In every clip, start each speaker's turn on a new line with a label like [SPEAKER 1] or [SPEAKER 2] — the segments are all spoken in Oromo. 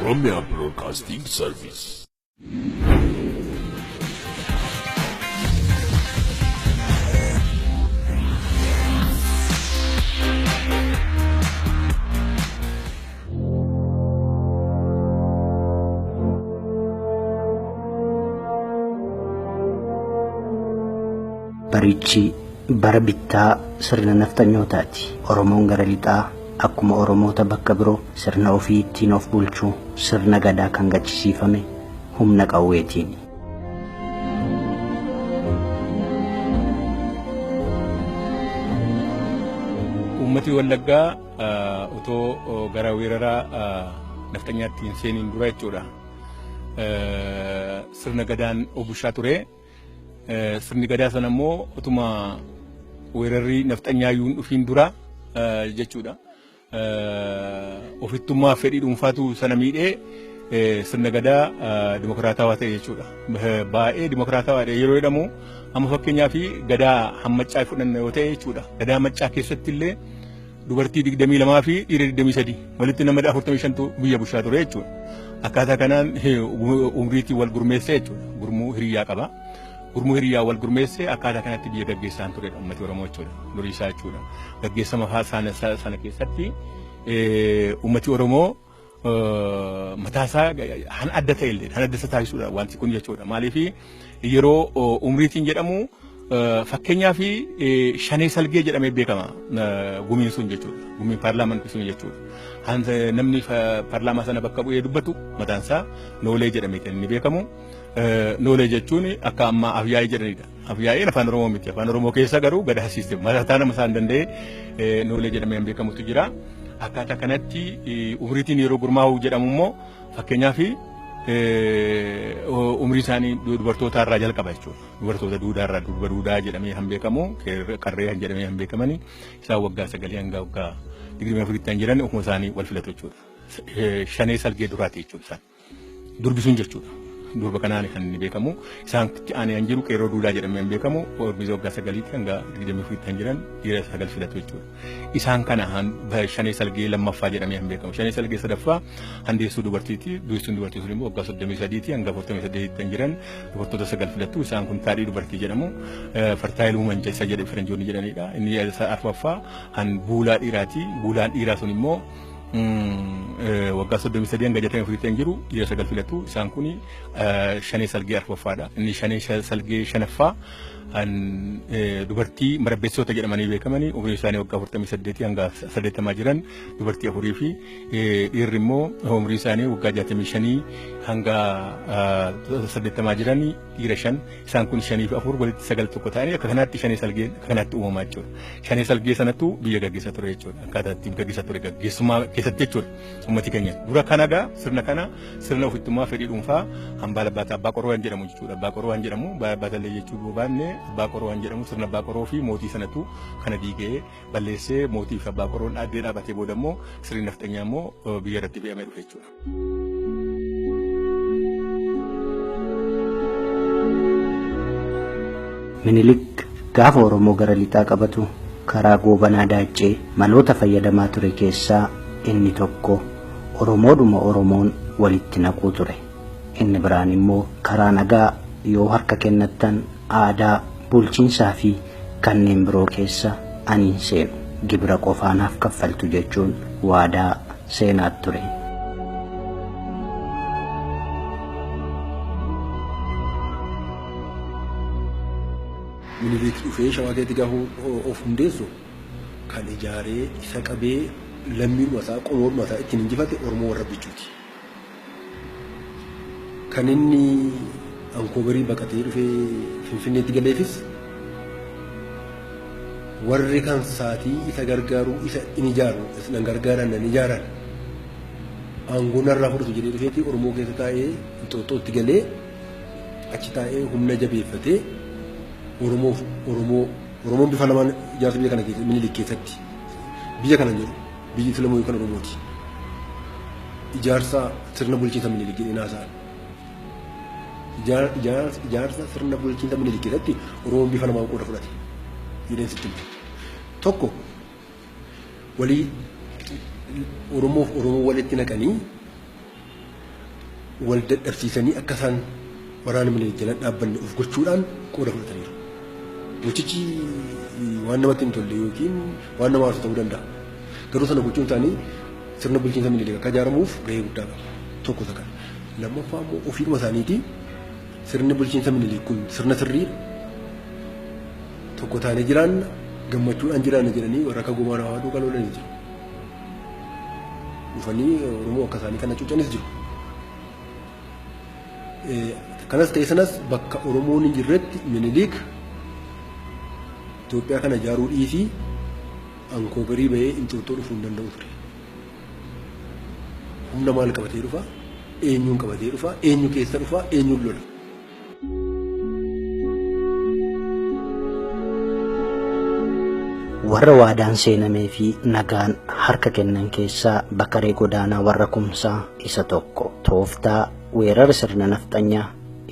[SPEAKER 1] Oromia Broadcasting Service.
[SPEAKER 2] Barichi bara bittaa sirna nafxanyootaati. Oromoon gara lixaa akkuma Oromoota bakka biroo sirna ofii ittiin of bulchuu sirna gadaa kan gachisiifame humna qawweetiin.
[SPEAKER 3] Uummati Wallaggaa otoo gara weeraraa nafxanyaatti hin seeniin dura jechuudha. Sirna gadaan of bulchaa ture. Sirni gadaa sana immoo otuma weerarri nafxanyaa iyyuu hin dhufiin dura jechuudha. Ofittummaa fedhii dhuunfaatu sana miidhee sirna gadaa dimokiraatawaa ta'e jechuudha. Baay'ee dimokiraatawaa ta'e yeroo jedhamu amma fakkeenyaaf gadaa hammaccaa fudhanna yoo ta'e jechuudha. Gadaa maccaa keessatti illee dubartii 22 fi dhiira 23 walitti nama 45tu biyya bulchaa ture jechuudha. Akkaataa kanaan umriitiin wal gurmeessee jechuudha. Gurmuu hiriyyaa qaba. Gurmuu hiriyyaa wal gurmeessee akkaataa kanatti biyya gaggeessaan turedha uummati Oromoo jechuudha. Durii isaa jechuudha. Gaggeessama sana keessatti uummati Oromoo mataa isaa han adda ta'e illee han adda isa taasisudha wanti kun jechuudha. Maaliif yeroo umriitiin jedhamu fakkeenyaaf shanee salgee jedhamee beekama gumiin sun jechuudha. Gumiin paarlaamaan sun jechuudha. Namni paarlaamaa sana bakka bu'ee dubbatu mataan isaa Noolee jedhamee kan inni beekamu. Noolee jechuun akka ammaa Afyaa'ii jedhanidha. Afyaa'iin afaan Oromoo miti. Afaan Oromoo keessa garuu gadaa siistem mataa nama isaan danda'e Noolee jedhamee kan beekamutu jira. Akkaataa kanatti umriitiin yeroo gurmaa'u jedhamu immoo fakkeenyaaf umrii isaanii dubartoota irraa jalqaba jechuudha. Dubartoota duudaa irraa durba duudaa jedhamee kan beekamu qarree kan jedhamee kan beekamani isaan waggaa 9 hanga waggaa 24 kan jiran ofuma isaanii wal filatu jechuudha. Shanee salgee duraati jechuudha isaan. Durbi sun jechuudha. Durba kanaan kan inni beekamu isaan aanee kan jiru qeerroo duudaa jedhamee kan beekamu umrii waggaa 9 hanga 24 kan jiran dhiira 9 filatu jechuudha. Isaan kana shanee salgee lammaffaa jedhamee kan beekamu. Shanee salgee sadaffaa handeessuu dubartiiti. Dubartiin dubartii sun immoo waggaa 33 hanga 48 kan jiran dubartoota 9 filatu. Isaan kun taadhii dubartii jedhamu. Fertile woman isa jedhe faranjoonni jedhanidha. Inni arfaffaa han buulaa dhiiraati. Buulaan dhiiraa sun immoo waggaa 33 hanga 64 kan jiru dhiira 9 filatu. Isaan kun shanee salgee arfaffaadha. Inni shanee salgee shanaffaa dubartii marabbeessota jedhamanii beekamanii umriin isaanii waggaa 48 hanga 80 jiran dubartii 4 fi dhiirri immoo umrii isaanii waggaa 65 hanga 80 jiran dhiira 5. Isaan kun 5 fi 4 walitti 9 tokko ta'anii akka kanaatti shanee salgee akka kanaatti uumamaa jechuudha. Shanee salgee sanattu biyya gaggeessaa ture jechuudha. Akkaataa ittiin gaggeessaa ture gaggeessummaa keessatti jechuudha. Uummati keenya dura kana gaa sirna kana sirna ofittummaa fedhii dhuunfaa hambaa labbaataa abbaa qoroo kan jedhamu jechuudha. Abbaa qoroo kan jedhamu baattallee jechuu baanne abbaa qoroo kan jedhamu sirna abbaa qoroo fi mootii sanatu kana diigee balleessee mootii fi abbaa qoroon dhaabbee dhaabatee booda immoo sirni nafxanyaa immoo biyya irratti fe'amee dhufe jechuudha.
[SPEAKER 2] Minilik gaafa Oromoo gara lixaa qabatu karaa goobanaa daaccee maloota fayyadamaa ture keessaa inni tokko Oromoodhuma Oromoon walitti naquu ture. Inni biraan immoo karaa nagaa yoo harka kennattan aadaa, bulchiinsaa fi kanneen biroo keessa ani hin seenu gibira qofaanaaf kaffaltu jechuun waadaa seenaa ture.
[SPEAKER 4] Minilik dhufee shawaa keessatti gaafa of hundeessu kan ijaaree isa qabee lammiidhuma isaa qomoodhuma isaa ittiin injifate Oromoo warra bichuuti. Kan inni Ankoobarii baqatee dhufee Finfinneetti galeefis warri kan saatii isa gargaaruu isa in ijaaru nan gargaaran nan ijaaran aangoo narraa fudhatu jedhee dhufeeti Oromoo keessa taa'ee Inxooxxootti galee achi taa'ee humna jabeeffatee Oromoof Oromoo Oromoon bifa lamaan ijaarsa biyya kana keessa Minilik keessatti biyya kana jiru biyyi Islamoo kan Oromooti. Ijaarsa sirna bulchiinsa Minilik jedhee naasa'an. Ijaarsa sirna bulchiinsa Minilik keessatti Oromoon bifa lamaan qooda fudhate jedheen sitti hima. Tokko walii Oromoof Oromoo walitti naqanii wal dadhabsiisanii akka isaan waraana Minilik jala dhaabbanne of gochuudhaan qooda fudhataniiru. Gochichi waan namatti hin tolle yookiin waan nama aarsu ta'uu danda'a. Garuu sana gochuun isaanii sirna bulchiinsa Minilik akka ijaaramuuf gahee guddaa qaba. Tokko isa kana. Lammaffaa immoo ofiidhuma isaaniitii sirni bulchiinsa Minilik kun sirna sirriidha. Tokko taanee jiraanna gammachuudhaan jiraanna jedhanii warra akka Gobanaa fa'aa duukaa lolanii jiru. Dhufanii Oromoo akka isaanii kana cuucanis jiru. Kanas ta'e sanas bakka Oromoon hin jirretti Minilik Itoophiyaa kana ijaaruu dhiisii Ankoobarii bahee Inxooxxoo dhufuu hin danda'u ture. Humna maal qabatee dhufa? Eenyuun qabatee dhufa? Eenyu keessa dhufa? Eenyuun lola?
[SPEAKER 2] Warra waadaan seenamee fi nagaan harka kennan keessaa Bakaree Godaanaa warra Kumsaa isa tokko. Tooftaa weerara sirna nafxanyaa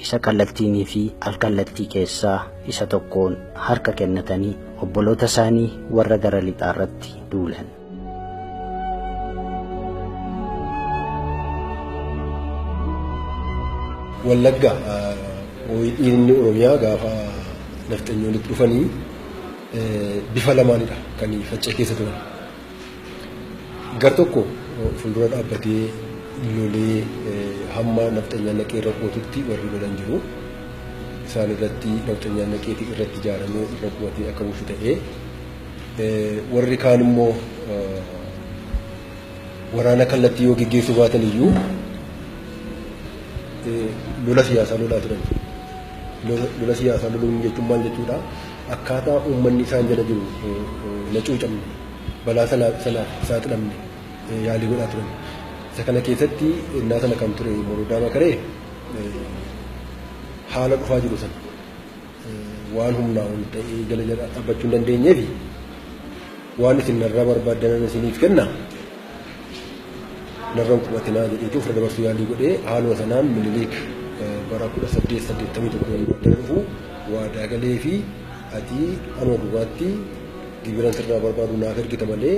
[SPEAKER 2] isa kallattiinii fi alkallattii keessaa isa tokkoon harka kennatanii obboloota isaanii warra gara lixaa irratti duulan.
[SPEAKER 4] Wallagga dhiirri Oromiyaa gaafa nafxanyoonni dhufanii bifa lamaanidha kan faccee keessa turan. Gar tokko fuuldura dhaabbatee lolee hamma nafxanyaan naqee irra qootutti warri lolan jiru. Isaan irratti nafxanyaan naqeetii irratti ijaaramee irra qubatee akka bulchu ta'ee warri kaan immoo waraana kallattii yoo geggeessuu baatan iyyuu lola siyaasaa lolaa turan. Lola siyaasaa loluun jechuun maal jechuudha? Akkaataa uummanni isaan jala jiru hin hacuucamne, balaa sanaaf saaxilamne yaalii godhaa turan. Isa kana keessatti innaa sana kan ture Morodaa Makaree haala dhufaa jiru sana waan humnaa ol ta'ee jala jala dhaabbachuu hin dandeenyeef waan isin narraa barbaaddan isiniif kenna narra hin qubatinaa jedheetu ofirra dabarsuu yaalii godhee haaluma sanaan Minilik bara 1881 yommuu addana dhufu waadaa galee fi ati anuma duwwaatti gibiran sirraa barbaadu naaf ergita malee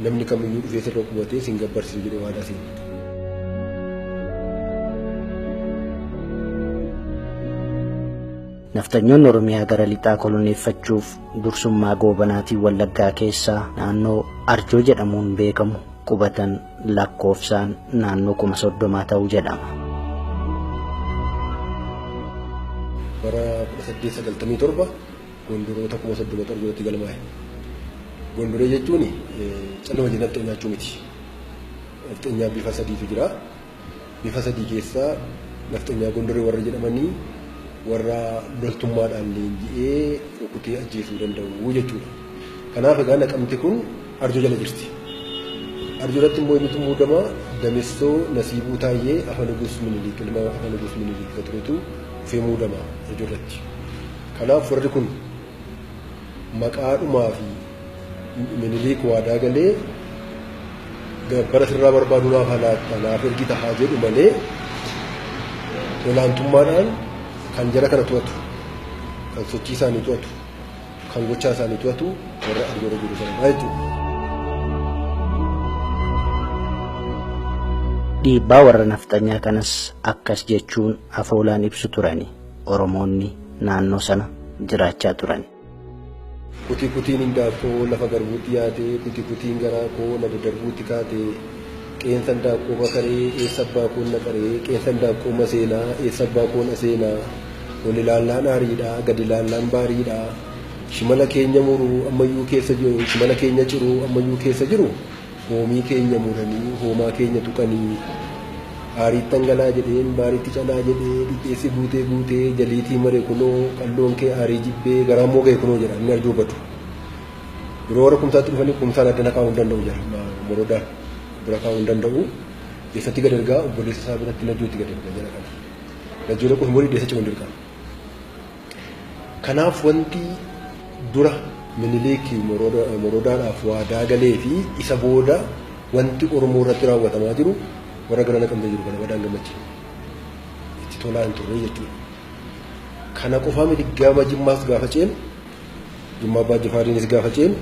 [SPEAKER 4] namni kamiyyuu dhufee sirra qubatee sin gabbarsiisu jedhee waadaa seene.
[SPEAKER 2] Nafxanyoonni Oromiyaa gara lixaa koloneeffachuuf dursummaa Goobanaatiin Wallaggaa keessaa naannoo Arjoo jedhamuun beekamu qubatan lakkoofsaan naannoo 30,000 ta'uu jedhama.
[SPEAKER 4] Bara 1897 Gondoroota 30,000 Arjootti galmaa'e. Gondoree jechuun calluma jennee nafxanyaa jechuu miti. Nafxanyaa bifa sadiitu jira. Bifa sadii keessaa nafxanyaa Gondoree warra jedhamanii warra loltummaadhaan leenji'ee rukutee ajjeesuu danda'u jechuudha. Kanaaf egaa Naqamti kun Arjoo jala jirti. Arjoo irratti immoo eenyutu muudama? Damessoo Nasiibuu Taayyee Afa Nugus Minilik ilma Afa Nugus Minilik isa turetu dhufee muudama Arjoo irratti. Kanaaf warri kun maqaadhumaa fi Minilik waadaa galee gabbara sirraa barbaadu naaf alaatta naaf ergita haa jedhu malee olaantummaadhaan kan jara kana to'atu, kan sochii isaanii to'atu, kan gochaa isaanii to'atu warra Arjoorra jiru sanadha jechuudha.
[SPEAKER 2] Dhiibbaa warra nafxanyaa kanas akkas jechuun afoolaan ibsu turani Oromoonni naannoo sana jiraachaa turan.
[SPEAKER 4] Kuti kutiin hindaaqqoo lafa garbuutti yaatee, kuti kutiin garaa koo na dadarbuutti kaatee, qeensa hindaaqqoo makaree eessa abbaa koon na qaree, qeensa hindaaqqoo maseenaa eessa abbaa koon aseenaa, ol ilaallaan aariidha, gad ilaallaan baariidha, shimala keenya muruu ammayyuu keessa jiru, shimala keenya ciruu ammayyuu keessa jiru, hoomii keenya muranii hoomaa keenya tuqanii, aariitti dhangalaa jedheen baariitti calaa jedhee, dhidheessi guutee guutee jaliitii mare kunoo, qalloon kee aarii jibbee garaan moo ga'e kunoo jedha inni arjoo badu. Yeroo warra Kumsaatti dhufanii Kumsaan addana kaa'uu hin danda'u jedha Morodaan bira kaa'uu hin danda'u. Eessatti gad ergaa? Obboleessa isaa biratti Najjootti gad erga jala kana. Najjoo dhaquuf immoo dhidheessa ce'uun dirqama. Kanaaf wanti dura Minilik Morodaadhaaf waadaa galee fi isa booda wanti Oromoo irratti raawwatamaa jiru warra gara Naqamtee jiru kana badaan gammachiifne. Itti tolaa hin turre jechuudha. Kana qofaa miti gama Jimmaas gaafa ceenu, Jimmaa Abbaa Jifaariinis gaafa ceenu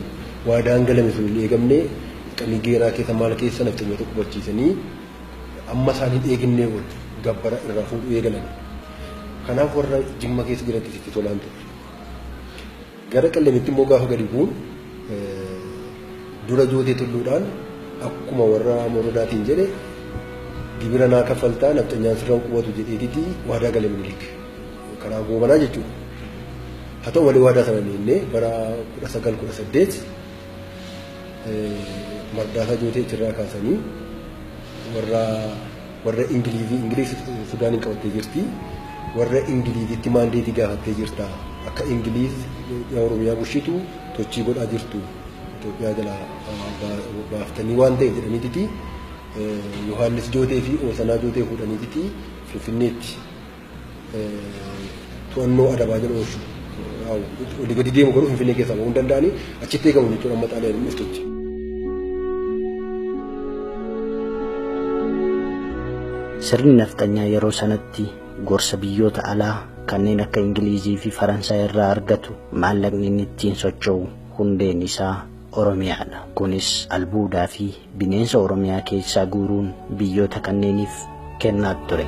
[SPEAKER 4] waadaan galame sun hin eegamne qamii geeraa keessa maal keessa nafxanyoota qubachiisanii amma isaan hin eegnee ol Gabbara irraa fuudhuu eegalan. Kanaaf warra Jimma keessa jirantti itti tolaan ture. Gara Qellemitti immoo gaafa gadi bu'uun dura Jootee Tulluudhaan akkuma warra Morodaatiin jedhe gibira naa kaffaltaa nafxanyaan sirraan qubatu jedheetiti waadaa gale Minilik. Karaa Goobanaa jechuudha. Haa ta'u malee waadaa sana neennee bara 1918 Mardaasaa Jootee achirraa kaasanii warra Ingilizii, Ingiliz Sudaaniin qabattee jirti. Warra Ingilizitti maandeetii gaafattee jirta. Akka Ingiliz Oromiyaa bulchitu tochii godhaa jirtu. Itoophiyaa jalaa baaftanii waan ta'eef jedhaniititi Yohaannis Jootee fi Oosanaa Jootee fuudhaniititi Finfinneetti to'annoo adabaa jala oolchu. Olii gadi deemu garuu Finfinnee keessaa bahuu hin danda'anii achitti eegamu jechuudha amma Xaaliyaan dhuftutti.
[SPEAKER 2] Sirni nafxanyaa yeroo sanatti gorsa biyyoota alaa kanneen akka Ingilizii fi Faransaay irraa argatu maallaqni inni ittiin socho'u hundeen isaa Oromiyaadha. Kunis albuudaa fi bineensa Oromiyaa keessaa guuruun biyyoota kanneeniif kennaa ture.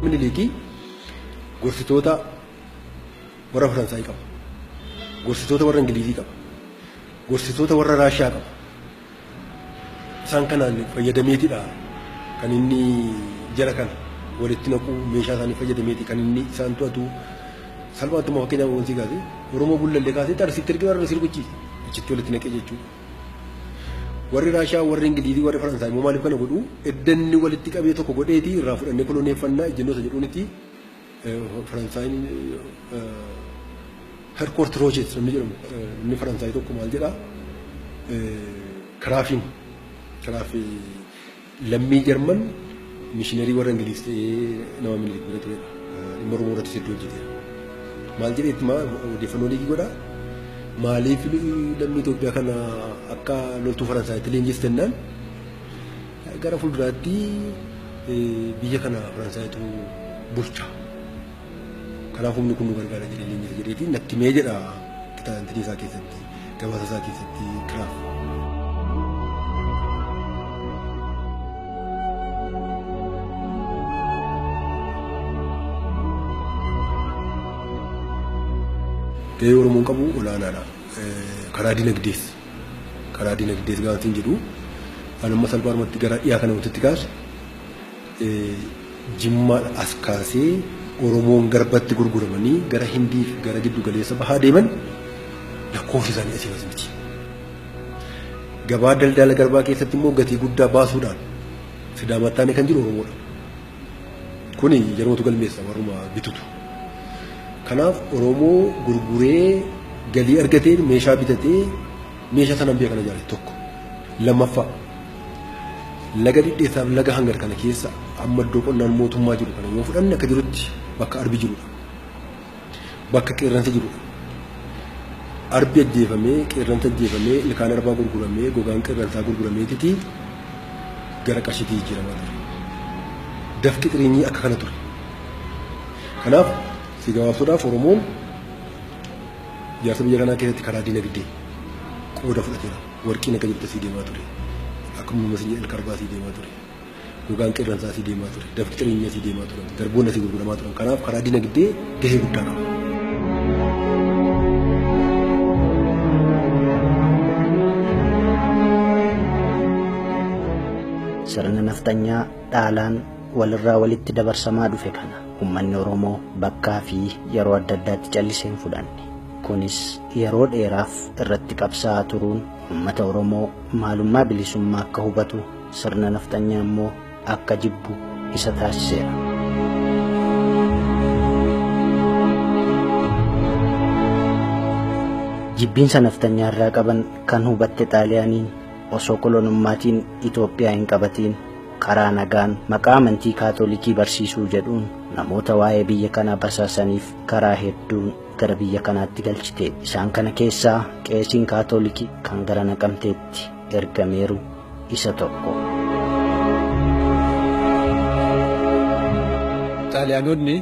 [SPEAKER 4] Minilikii gorsitoota warra Faransaay qaba. Gorsitoota warra Ingilizii qaba. Gorsitoota warra Raashiyaa qaba. Isaan kanaan fayyadameetidha kan inni jara kana walitti naquu, meeshaa isaanii fayyadameeti kan inni isaan to'atu. Salphaatti immoo fakkeenyaaf wanti kaasee Oromoo Gullallee kaasee Arsiitti ergee warra Arsii rukuchiise achitti walitti naqee jechuudha. Warri Raashiyaa, warri Ingilizii, warri Faransaay immoo maaliif kana godhu? Eddanni walitti qabee tokko godheeti irraa fudhannee koloneeffannaa ejjennoo isa jedhuuniti Faransaayiin Herkoort Roocheet namni jedhamu namni Faransaay tokko maal jedhaa Kiraafiin Kiraafii lammii Jarman mishiinarii warra Ingiliz ta'ee nama Minilik bira turedha. Dhimma Oromoo irratti hedduu hojjeteera. Maal jedheetti maa odeeffannoo liigii godhaa? Maaliif lammii Itoophiyaa kana akka loltuu Faransaayitti leenjiste jennaan gara fuulduraatti biyya kana Faransaayitu bulcha. Kanaaf humni kun nu gargaara jedhee leenjise jedheeti natti mee jedha kitaaba isaa keessatti gabaasa isaa keessatti Kiraaf. Gahee Oromoon qabu olaanaadha. Karaa dinagdees karaa dinagdees gaafa isin jedhu an amma salphaadhumatti gara dhiyaa kana wanti kaasu Jimmaa as kaasee Oromoon garbatti gurguramanii gara Hindii fi gara giddu galeessa bahaa deeman lakkoofsi isaanii asii as miti. Gabaa daldala garbaa keessatti immoo gatii guddaa baasuudhaan Sidaamattaanii kan jiru Oromoodha. Kuni yerootu galmeessa warruma bitutu. Kanaaf Oromoo gurguree galii argatee meeshaa bitatee meeshaa sanaan biyya kana ijaare tokko. Lammaffaa laga Dhidheessaaf laga Hangar kana keessa amma iddoo qonnaan mootummaa jiru kana yoo fudhanne akka jirutti bakka arbi jirudha. Bakka qeerransi jirudha. Arbi ajjeefamee, qeerransi ajjeefamee, ilkaan arbaa gurguramee, gogaan qeerransaa gurgurameetiti gara qarshiitti jijjiiramaa ture. Dafqi xiriinyii akka kana ture. Kanaaf si gabaabsuudhaaf Oromoon ijaarsa biyya kanaa keessatti karaa dinagdee qooda fudhateera. Warqiin akka jirtu asii deemaa ture. Akkuma masin jedhan ilka arbaa asii deemaa ture. Gogaan qeerransaa asii deemaa ture. Dafqi xiriinyii asii deemaa turan. Garboonni asii gurguramaa turan. Kanaaf karaa dinagdee gahee guddaa qaba.
[SPEAKER 2] Sirna nafxanyaa dhaalaan walirraa walitti dabarsamaa dhufe kana uummanni Oromoo bakkaa fi yeroo adda addaatti callisee hin fudhanne. Kunis yeroo dheeraaf irratti qabsaa'aa turuun uummata Oromoo maalummaa bilisummaa akka hubatu, sirna nafxanyaa immoo akka jibbu isa taasiseera. Jibbiinsa nafxanyaa irraa qaban kan hubatte Xaaliyaaniin osoo kolonummaatiin Itoophiyaa hin qabatiin karaa nagaan maqaa amantii Kaatolikii barsiisuu jedhuun namoota waa'ee biyya kanaa basaasaniif karaa hedduun gara biyya kanaatti galchite. Isaan kana keessaa qeesiin Kaatolikii kan gara Naqamteetti ergameeru isa tokko.
[SPEAKER 5] Xaaliyaanonni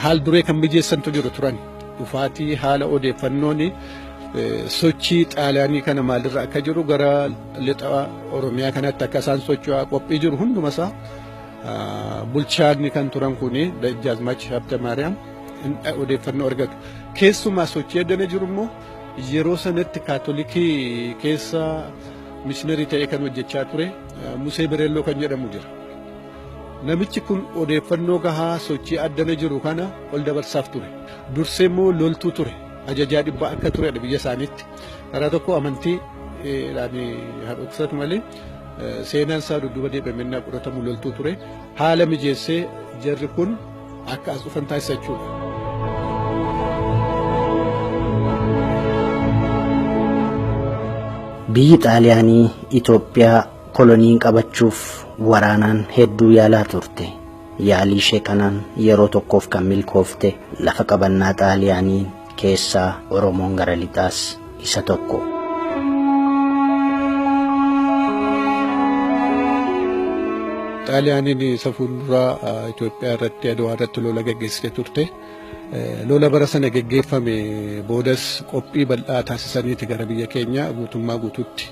[SPEAKER 5] haal duree kan mijeessantu jiru turan. Dhufaatii haala odeeffannoon sochii Xaaliyaanii kana maalirra akka jiru gara lixa Oromiyaa kanatti akka isaan socho'aa qophii jiru hundumasaa bulchaanni kan turan kuni Dajjaazmaach Habte Maariyaam odeeffannoo argatu. Keessumaa sochii addana jiru immoo yeroo sanatti kaatolikii keessa mishiinarii ta'ee kan hojjechaa ture Musee Bireelloo kan jedhamu jira. Namichi kun odeeffannoo gahaa sochii addana jiru kana ol dabarsaaf ture. Dursee immoo loltuu ture. Ajajaa dhibbaa akka turedha biyya isaaniitti. Karaa tokko amantii haadhoksatu malee seenaan isaa dudduuba deebi'amennaa qoratamu loltuu ture. Haala mijeessee jarri kun akka as dhufan taasisa jechuudha.
[SPEAKER 2] Biyyi Xaaliyaanii Itoophiyaa koloniin qabachuuf waraanaan hedduu yaalaa turte. Yaalii ishee kanaan yeroo tokkoof kan milkoofte lafa qabannaa Xaaliyaanii keessaa Oromoon gara lixaas isa tokko.
[SPEAKER 5] Xaaliyaaniin isa fuulduraa Itoophiyaa irratti Adwaa irratti lola geggeessitee turte. Lola bara sana geggeeffame boodas qophii bal'aa taasisaniiti gara biyya keenya guutummaa guutuutti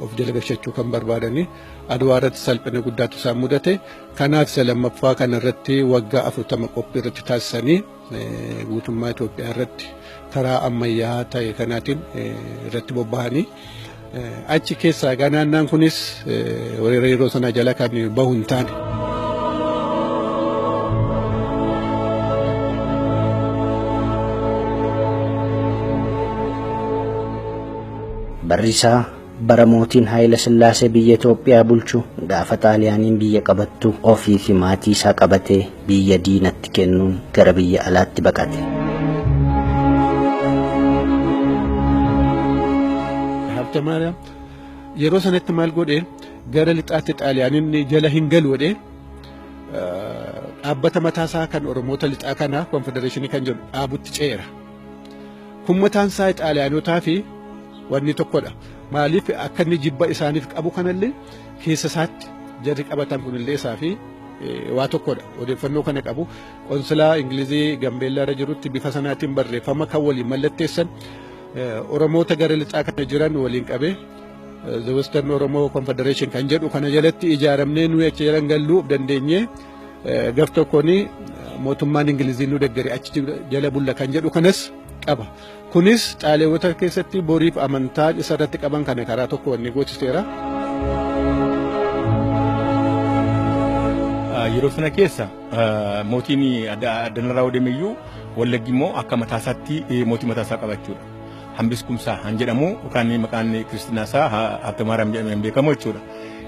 [SPEAKER 5] of jala galchachuu kan barbaadani. Adwaa irratti salphina guddaatu isaan mudate. Kanaaf isa lammaffaa kana irratti waggaa 40 qophii irratti taasisanii guutummaa Itoophiyaa irratti karaa ammayyaa ta'e kanaatiin irratti bobba'anii. Achi keessaa egaa naannaan kunis weerara yeroo sana jala kan bahu hin taane.
[SPEAKER 2] Barri isaa bara mootiin Haayila Sillaasee biyya Itoophiyaa bulchu gaafa Xaaliyaaniin biyya qabattu ofii fi maatii isaa qabatee biyya diinatti kennuun gara biyya alaatti baqate.
[SPEAKER 5] Habte Maariyaam yeroo sanatti maal godhe gara lixaatti Xaaliyaaniin jala hin galu jedhee dhaabbata mataasaa kan Oromoota lixaa kana konfedereeshinii kan jedhu dhaabutti ce'eera. Kun mataan isaa Xaaliyaanotaa fi wanni tokkodha. Maaliif akka inni jibba isaaniif qabu kanallee keessa isaatti jarri qabatan kunillee isaa fi waa tokkodha. Odeeffannoo kana qabu qonsilaa Ingilizii Gambeellaa irra jirutti bifa sanaatiin barreeffama kan waliin mallatteessan Oromoota gara lixaa kana jiran waliin qabee The Western Oromo Confederation kan jedhu kana jalatti ijaaramnee nuyi achi jalan galluu dandeenyee gaf tokkoon mootummaan Ingilizii nu deggare achi jala bulla kan jedhu kanas qaba. Kunis Xaaliyaanota keessatti boriif amantaa isa irratti qaban kana karaa tokko wanni gochiseera.
[SPEAKER 3] Yeroo sana keessa mootiin addanarraa odeemiyyuu Wallaggi immoo akka mataasaatti mootii mataasaa qabachuudha. Hambis Kumsaa han jedhamu yookaan maqaan kiristinaa isaa Habte Maariyaam jedhamee beekamu jechuudha.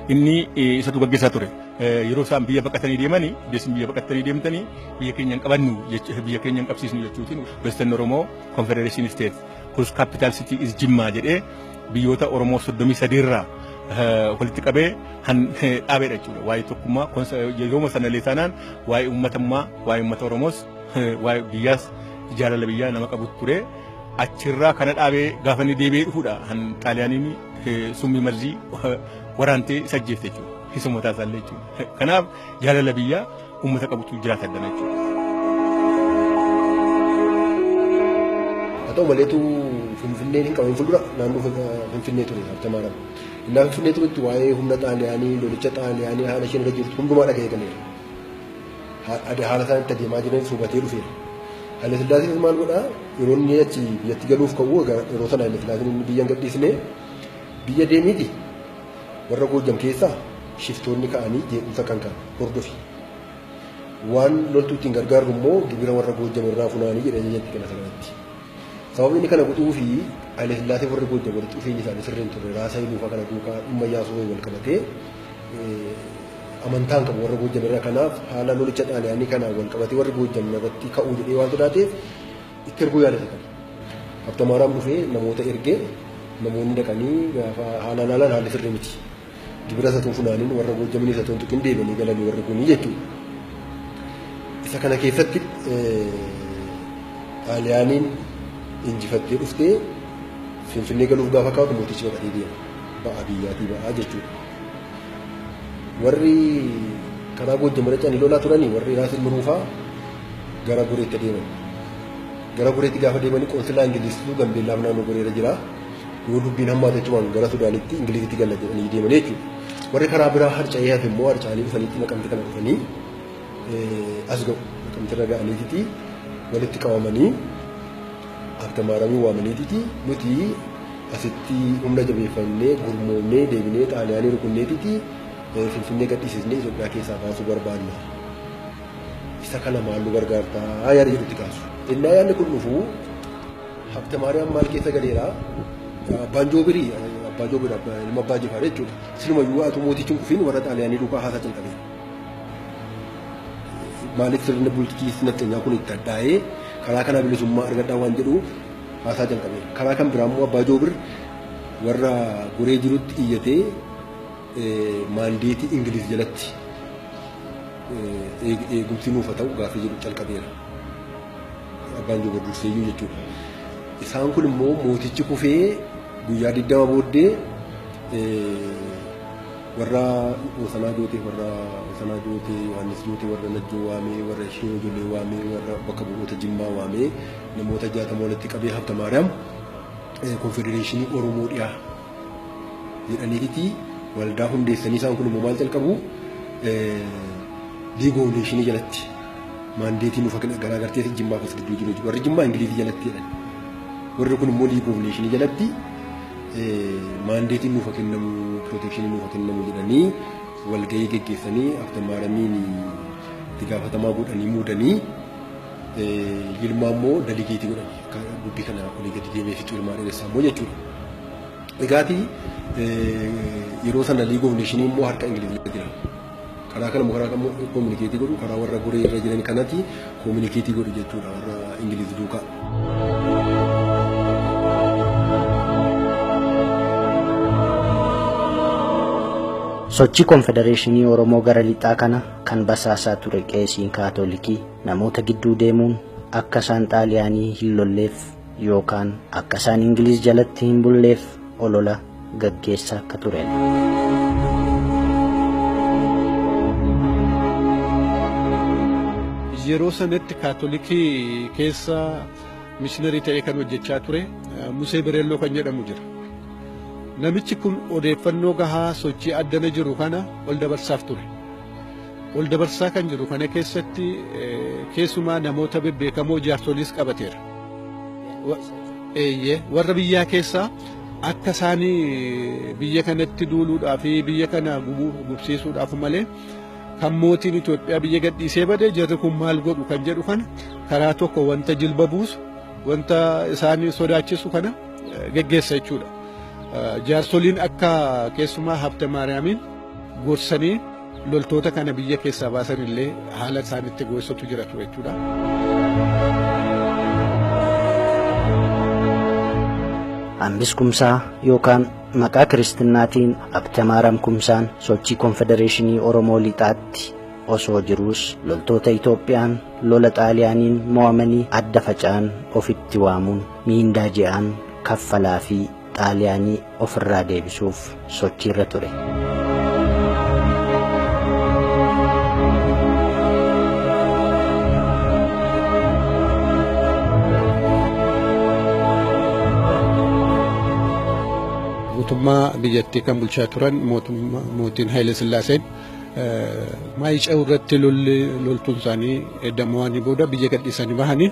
[SPEAKER 3] Inni isatu gaggeessaa ture. Yeroo isaan biyya baqatanii deemanii, biyya baqatanii deemtanii biyya keenya hin qabannu biyya keenya hin qabsiisnu jechuutiin Western Oromo Confederation State whose capital city is Jimmaa jedhee biyyoota Oromoo 33 irraa walitti qabee han dhaabeedha jechuudha. Waa'ee tokkummaa yeroo sana illee taanaan waa'ee uummatummaa, waa'ee uummata Oromoos, waa'ee biyyaas jaalala biyyaa nama qabu ture. Achirraa kana dhaabee gaafa inni deebi'ee dhufuudha han Xaaliyaaniin summii marzii waraantee isa ajjeefte jechuudha. Isa mataa isaallee jechuudha. Kanaaf jaalala biyyaa uummata qabutu jiraata addana jechuudha.
[SPEAKER 4] Haa ta'u maleetu Finfinneen hin qabin fuuldura naannoo Finfinnee ture Habte Maariyaam. Innaa Finfinnee turetti waa'ee humna Xaaliyaanii, lolicha Xaaliyaanii haala isheen irra jirtu hundumaa dhaga'ee galeera. Haala isaan itti adeemaa jiranis hubatee dhufeera. Haile Sillaaseenis maal godhaa yeroo inni achi biyyatti galuuf ka'u yeroo sana Haile Sillaaseen inni biyya hin gadhiisne biyya deemiiti warra Goojjam keessaa shiftoonni ka'anii jeequmsa kan ka'an hordofi. Waan loltuu ittiin gargaarru immoo gibira warra Goojjam irraa funaanii jedhee ajajatti kana sanatti. Sababni inni kana godhuu fi Haile Sillaasee warri Goojjam walitti dhufeenyi isaanii sirrii hin turre Raasa Hiluufaa kana duukaa dhimma Iyyaasuu wal qabatee amantaan qabu warra Goojjam irraa kanaaf haala lolicha Xaaliyaanii kanaan wal qabatee warri Goojjam irratti ka'uu jedhee waan sodaateef itti erguu yaadate kana. Habte Maariyaam dhufee namoota ergee namoonni dhaqanii gaafa haala ilaalan haalli sirrii miti. Gibira isa tun funaaniin warra Goojjamanii isa tun tuqin deebi'anii galanii warri kunii jechuudha. Isa kana keessatti Xaaliyaaniin injifattee dhuftee Finfinnee galuuf gaafa kaa'u mootichi baqatee deema. Ba'aa biyyaatii ba'aa jechuudha. Warri karaa Goojjam irra ce'anii lolaa turanii warri Raas Ilmiruufaa gara Goreetti adeeman. Gara Goreetti gaafa deemanii qoonsilaa Ingiliziitu Gambeellaaf naannoo Goreera jira. Yoo dubbiin hammaate jechuun gara Sudaanitti Ingilizitti galla jedhanii deemanii jechuudha. Warri karaa biraa harca'ee hafe immoo harca'anii dhufaniitti Naqamte kana dhufanii as ga'u. Naqamte irra ga'aniititi walitti qabamanii Habtamaariyaamiin waamaniititi nuti asitti humna jabeeffannee gurmoomnee deebinee Xaaliyaanii rukunneetiti Finfinnee gadhiisisnee Itoophiyaa keessaa baasuu barbaanna. Isa kana maal nu gargaartaa yaada jedhutti kaasu. Innaa yaadni kun dhufu Habtamaariyaam maal keessa galeera? Abbaan Joobirii Abbaa Joobir ilma Abbaa Jifaar jechuudha. Silumayyuu atu mootichi hin kufiin warra Xaaliyaanii duukaa haasaa jalqabeera. Maaliif sirni bulchiinsi nafxanyaa kun itti addaa'ee karaa kanaa bilisummaa argadhaa waan jedhu haasaa jalqabeera. Karaa kan biraa immoo Abbaa Joobir warra Goree jirutti iyyatee maandeetii Ingiliz jalatti eegumsi nuuf haa ta'u gaaffii jedhu calqabeera. Abbaan Joobir durseeyyuu jechuudha. Isaan kun immoo mootichi kufee guyyaa 20 booddee warra Wasanaa Jootee, warra Wasanaa Jootee, Yohaannis Jootee, warra Najjoo waamee, warra Ishee Ijoollee waamee, warra bakka bu'oota Jimmaa waamee namoota 60 walitti qabee Habtamaariyaam Konfedereeshinii Oromoo dhiyaa jedhaniiti waldaa hundeessanii isaan kun immoo maal jalqabu League of Nations jalatti maandeetii nuuf garaagartee Jimmaa fi gidduu jiru warri Jimmaa Ingilizii jalatti jedhan warri kun immoo League of Nations jalatti maandeetiin nuuf kennamu pirootekshinii nuuf kennamu jedhanii walgahii geggeessanii Habtamaariyaamiin itti gaafatamaa godhanii muudanii Yilmaa immoo daligeetii godhanii akka dubbii kana olii gadi deemee fixu Yilmaa Dheeressaa immoo jechuudha. Egaati yeroo sana League of Nations immoo harka Ingilizii jira. Karaa kana karaa kamuu kominikeetii godhu karaa warra Goree irra jiran kanatti kominikeetii godhu jechuudha warra Ingiliz duukaa.
[SPEAKER 2] Sochii Konfedereeshinii Oromoo gara lixaa kana kan basaasaa ture qeesiin Kaatolikii namoota gidduu deemuun akka isaan Xaaliyaanii hin lolleef yookaan akka isaan Ingiliz jalatti hin bulleef olola gaggeessaa akka turedha.
[SPEAKER 5] Yeroo sanatti Kaatolikii keessa mishiinarii ta'ee kan hojjechaa ture Musee Bireelloo kan jedhamu jira. Namichi kun odeeffannoo gahaa sochii addana jiru kana ol dabarsaaf ture. Ol dabarsaa kan jiru kana keessatti keessumaa namoota bebbeekamoo jaarsoliis qabateera. Eeyyee warra biyyaa keessaa akka isaanii biyya kanatti duuluudhaa fi biyya kana gubsiisuudhaaf malee kan mootiin Itoophiyaa biyya gadhiisee bade jarri kun maal godhu kan jedhu kana karaa tokko wanta jilba buusu wanta isaanii sodaachisu kana geggeessa jechuudha. Jaarsoliin akka keessumaa Habtamaariyaamiin gorsanii loltoota kana biyya keessaa baasan illee haala isaanitti gorsatu jira ture jechuudha.
[SPEAKER 2] Hambis Kumsaa yookaan maqaa Kiristinnaatiin Habtamaariyaam Kumsaan sochii Konfedereeshinii Oromoo lixaatti osoo jiruus loltoota Itoophiyaan lola Xaaliyaaniin mo'amanii adda faca'an ofitti waamuun miindaa ji'aan kaffalaa fi Xaaliyaanii ofirraa deebisuuf sochiirra ture.
[SPEAKER 5] Mootummaa biyyattii kan bulchaa turan mootiin Haayile Sillaaseen Maayica'u irratti loltuun isaanii eddamo'anii booda biyya gadhiisanii bahanii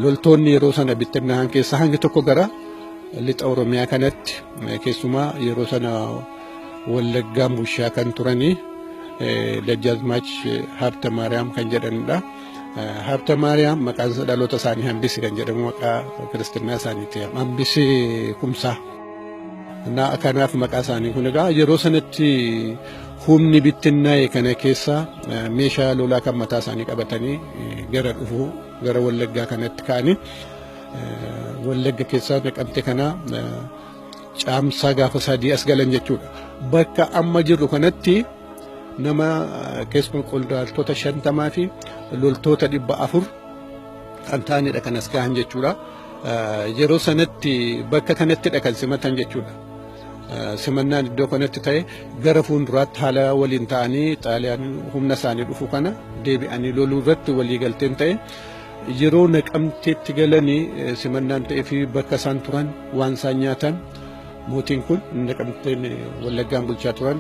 [SPEAKER 5] loltoonni yeroo sana bittinnaa'an keessaa hangi tokko gara lixa Oromiyaa kanatti keessumaa yeroo sana Wallaggaan bulchaa kan turanii Dajjaazmaach Habtamaariyaam kan jedhanidha. Habtamaariyaam maqaan dhaloota isaanii Hambisi kan jedhamu maqaa kiristinnaa isaaniiti. Hambisi Kumsaa. Kanaaf maqaa isaanii kun egaa yeroo sanatti humni bittinnaa'e kana keessa meeshaa lolaa kan mataa isaanii qabatanii gara dhufuu gara Wallaggaa kanatti ka'anii Wallagga keessaa Naqamte kana caamsaa gaafa 3 as galan jechuudha. Bakka amma jirru kanatti nama keessumaa qondaaltota 50 fi loltoota 400 kan ta'anidha kan as gahan jechuudha. Yeroo sanatti bakka kanattidha kan simatan jechuudha. Simannaan iddoo kanatti ta'e gara fuulduraatti haala waliin ta'anii Xaaliyaan humna isaanii dhufu kana deebi'anii loluu irratti walii galteen ta'e Yeroo Naqamteetti galanii simannaan ta'ee fi bakka isaan turan waan isaan nyaatan mootiin kun Naqamteen Wallaggaan bulchaa turan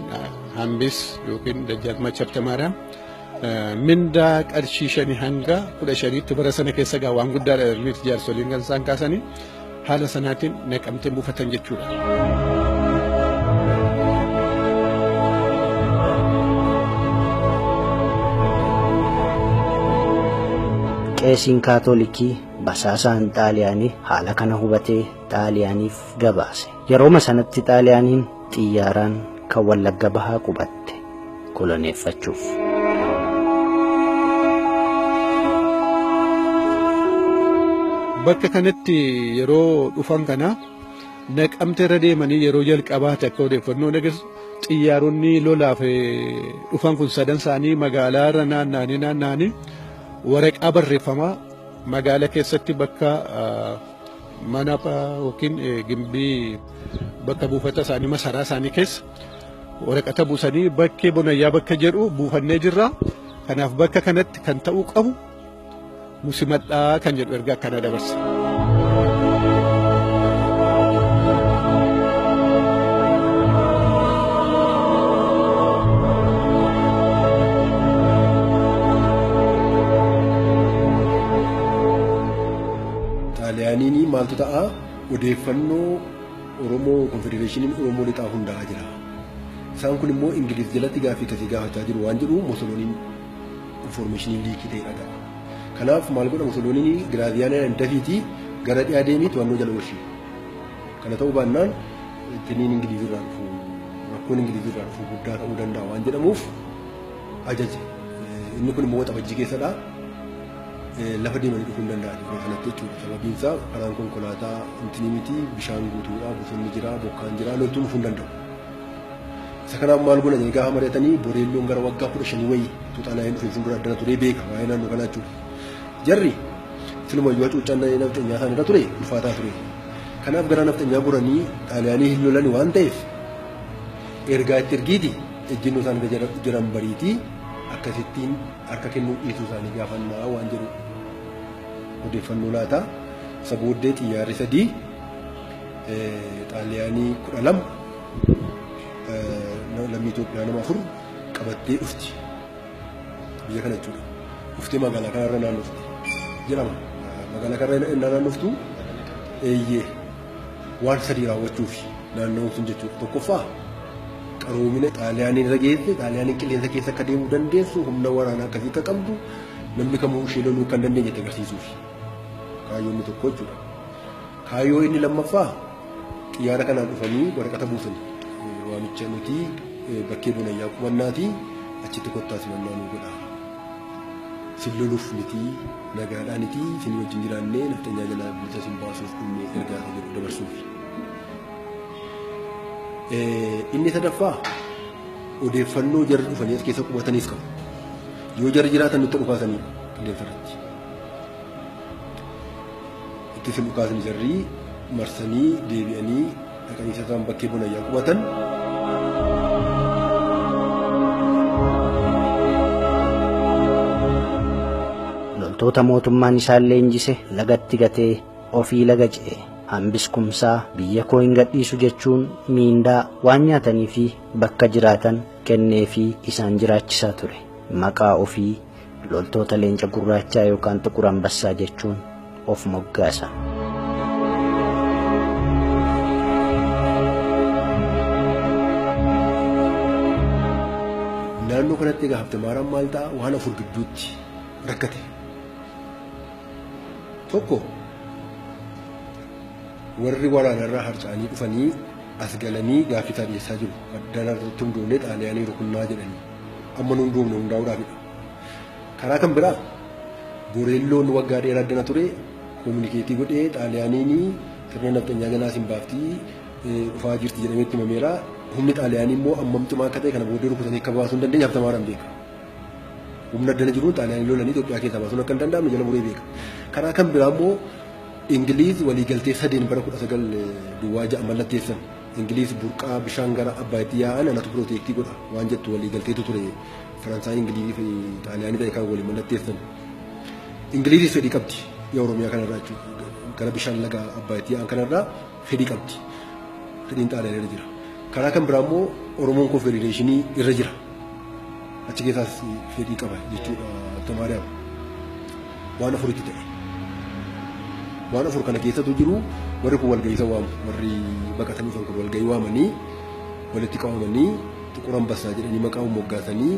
[SPEAKER 5] Hambis yookiin Dajjaazmaach Habtamaariyaam mindaa qarshii 5 hanga 15tti bara sana keessa gaa waan guddaadha miti jaarsoliin kan isaan kaasanii haala sanaatiin Naqamteen buufatan jechuudha.
[SPEAKER 2] Qeesiin Kaatolikii basaasaan Xaaliyaanii haala kana hubatee Xaaliyaaniif gabaase. Yerooma sanatti Xaaliyaaniin xiyyaaraan kan Wallagga Bahaa qubatte koloneeffachuuf.
[SPEAKER 5] Bakka kanatti yeroo dhufan kana Naqamte irra deemanii yeroo jalqabaati akka odeeffannoo agarsiisu xiyyaaronni lolaaf dhufan kun sadan isaanii magaalaa irra naanna'anii waraqaa barreeffamaa magaala keessatti bakka mana yookiin gimbii bakka buufata isaanii masaraa isaanii keessa waraqata buusanii bakkee Bonayyaa bakka jedhu buufannee jirra. Kanaaf bakka kanatti kan ta'uu qabu nu simadhaa kan jedhu ergaa akkanaa dabarsa.
[SPEAKER 4] Xaaliyaaniin maaltu ta'a odeeffannoo Oromoo Konfedereeshiniin Oromoo lixaa hundaa'aa jira. Isaan kun immoo Ingiliz jalatti gaaffii akkasii gaafachaa jiru waan jedhu Musolooniin informeeshinii leak ta'e dhaga'a. Kanaaf maal godha Musolooniin Giraaziyaanaan dafiitii gara dhiyaa deemii to'annoo jala oolchi. Kana ta'uu baannaan tiniin Ingiliz irraa dhufu rakkoon Ingiliz irraa dhufu guddaa ta'uu danda'a waan jedhamuuf ajaje. Inni kun immoo Waxabajjii keessadha. Lafa deemanii dhufuu hin danda'an yeroo sanatti jechuudha. Sababiin isaa karaan konkolaataa intinii miti bishaan guutuudha, bosonni jira, bokkaan jira, loltuun dhufuu hin danda'u. Isa kanaaf maal goona jedhanii gaafa mari'atanii Boreelloon gara waggaa 15 wayii utuu Xaalaayeen dhufeen fuuldura addana turee beeka waa'ee naannoo kanaa jechuudha. Jarri silumayyuu hacuuccaan nafxanyaa isaan irra ture ulfaataa ture. Kanaaf gara nafxanyaa goranii Xaaliyaanii hin lolani waan ta'eef ergaa itti ergiiti ejjennoo isaan irra jiran bariitii akkasittiin harka kennuu dhiisuu isaanii gaafannaa waan jedhu odeeffannoo laata. Isa booddee xiyyaarri 3 Xaaliyaanii 12 lammii Itoophiyaa nama 4 qabattee dhufti. Biyya kana jechuudha. Dhuftee magaalaa kanarra naannofti jedhama. Magaalaa kanarra naannoftu eeyyee waan 3 raawwachuufi naanna'uun sun jechuudha. Tokkoffaa qaroomina Xaaliyaaniin irra geesse, Xaaliyaaniin qilleensa keessa akka deemuu dandeessu, humna waraanaa akkasii akka qabdu, namni kamuu ishee loluu akka hin dandeenye itti agarsiisuufi. Kaayyoo inni tokko jechuudha. Kaayyoo inni lammaffaa xiyyaara kanaan dhufanii waraqata buusanii waamicha nuti bakkee Bonayyaa qubannaati achitti kottaa simannaa nuu godhaa. Sin loluuf miti nagaadhaaniti isin wajjin jiraannee nafxanyaa jalaa bilisa sin baasuuf dhumne ergaa isa jedhu dabarsuufi. Inni sadaffaa odeeffannoo jarri dhufanii as keessa qubataniis qabu. Yoo jarri jiraatan nutti dhukaasanii qilleensa irratti. Itti sin dhukaasni jarri marsanii deebi'anii dhaqanii isaan bakkee Bonayyaa qubatan.
[SPEAKER 2] Loltoota mootummaan isaan leenjise lagatti gatee ofii laga ce'e. Hambis Kumsaa biyya koo hin gadhiisu jechuun miindaa waan nyaatanii fi bakka jiraatan kenneefii isaan jiraachisaa ture. Maqaa ofii loltoota leenca gurraachaa yookaan xuqur ambassaa jechuun of moggaasa.
[SPEAKER 4] Naannoo kanatti egaa Habtemaaraan maal ta'a waan 4 gidduutti rakkate. Tokko warri waraanarraa harca'anii dhufanii as galanii gaaffii isaa dhiyeessaa jiru. Addana irratti hundoofnee Xaaliyaanii rukunnaa jedhanii. Amma nu hundoofne hundaa'uudhaafidha. Karaa kan biraa Boreelloon waggaa dheeraa addana ture koominikeetii godhee Xaaliyaaniin sirna nafxanyaa jalaa isin baaftii dhufaa jirti jedhamee itti himameera. Humni Xaaliyaanii immoo ammam cimaa akka ta'e kana booddee rukutanii akka baasuu hin dandeenye Habtamaaraan beeka. Humna addana jiruun Xaaliyaanii lolanii Itoophiyaa keessaa baasuun akka hin danda'amne jala muree beeka. Karaa kan biraa immoo Ingiliiz waliigaltee sadeen bara 1906 mallatteessan. Ingiliiz burqaa bishaan gara Abbaayitti yaa'an anatu pirooteektii godha waan jettu waliigalteetu ture. Faransaay, Ingilizii fi Xaaliyaanii ta'e kan waliin mallatteessan. Ingiliizis fedhii qabdi yaa Oromiyaa kanarraa jechuudha. Gara bishaan laga Abbaayittii yaa'an kanarraa fedhii qabdi. Fedhiin Xaaliyaanii irra jira. Karaa kan biraa immoo Oromoon konfedereeshinii irra jira. Achi keessaas fedhii qaba jechuudha Habtamaariyaam. Waan afuritti ta'e. Waan afur kana keessatu jiru warri kun walgahii isa waamu warri baqatanii dhufan kun walgahii waamanii walitti qabamanii Xuqur Ambassaa jedhanii maqaa moggaasanii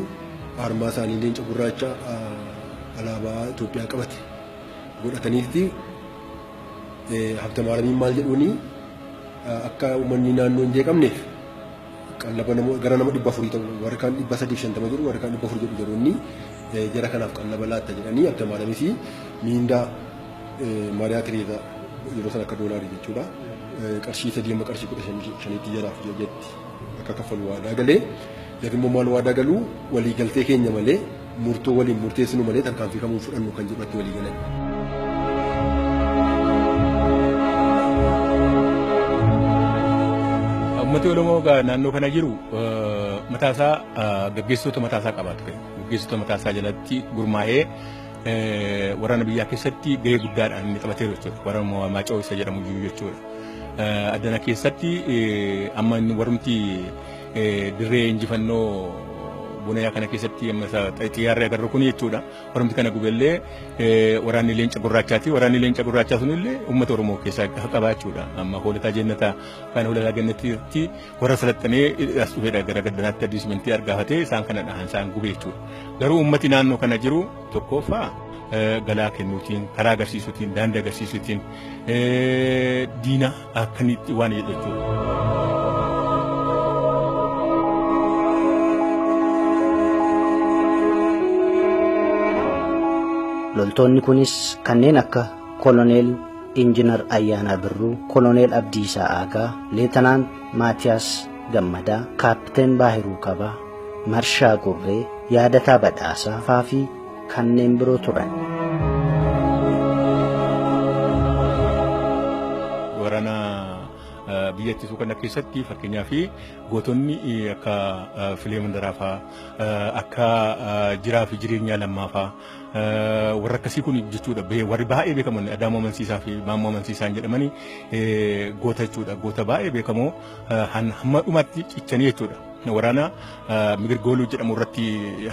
[SPEAKER 4] aarmaa isaanii leenca gurraacha alaabaa Itoophiyaa qabate godhataniitti Habtamaaramiin maal jedhuuni akka uummanni naannoo hin jeeqamneef qallaba gara nama 400 ta'u warri kaan 350 jedhu warri kaan 400 jedhu jedhuuni jara kanaaf qallaba laatta jedhanii Habtamaaramis miindaa Maariyaa Tireezaa yeroo sana akka doolaarii jechuudha. Qarshii 3 amma qarshii 15tti jaraaf jetti akka kaffalu waadaa galee jarri immoo maal waadaa galuu walii galtee keenya malee murtoo waliin murteessinu malee tarkaanfii kamuu fudhannu kan jedhu irratti walii galan.
[SPEAKER 3] Uummati Oromoo egaa naannoo kana jiru mataasaa gaggeessitoota mataasaa qaba ture. Gaggeessitoota mataasaa jalatti gurmaa'ee waraana biyyaa keessatti gahee guddaadhaan inni taphateeru jechuudha. Waraana Maacoo isa jedhamu jiru jechuudha. Addana keessatti amma inni warumti dirree injifannoo Bonayaa kana keessatti amma isa xiyyaarri agarru kun jechuudha. Warumti kana gubellee waraanni leenca gurraachaati. Waraanni leenca gurraachaa sunillee uummata Oromoo keessaa qaba jechuudha. Amma Hoolataa Jennataa kan Hoolataa Jennatiitti warra salaxxanee as dhufedha gara gaddanaatti addiismentii argaafatee isaan kana dhahan isaan gube jechuudha. Garuu uummati naannoo kana jiru tokkoffaa galaa kennuutiin, karaa agarsiisuutiin, daandii agarsiisuutiin diina akkanitti waan jedhu jechuudha.
[SPEAKER 2] Loltoonni kunis kanneen akka Koloneel Injinar Ayyaanaa Birruu, Koloneel Abdiisaa Aagaa, Leetanaant Maatiyaas Gammadaa, Kaapteen Baahiruu Kabaa, Marshaa Gurree, Yaadataa Badhaasaa faa fi kanneen biroo turan.
[SPEAKER 3] Waraana biyya ittisuu kana keessatti fakkeenyaaf gootonni akka Filee Mandaraa faa, akka Jiraa fi Jireenyaa Lammaa faa warra akkasii kun jechuudha warri baay'ee beekaman Adaamoo Amansiisaa fi Maammoo Amansiisaan jedhamanii goota jechuudha. Goota baay'ee beekamoo hamma dhumaatti cichanii jechuudha. Waraana Migirgooluu jedhamu irratti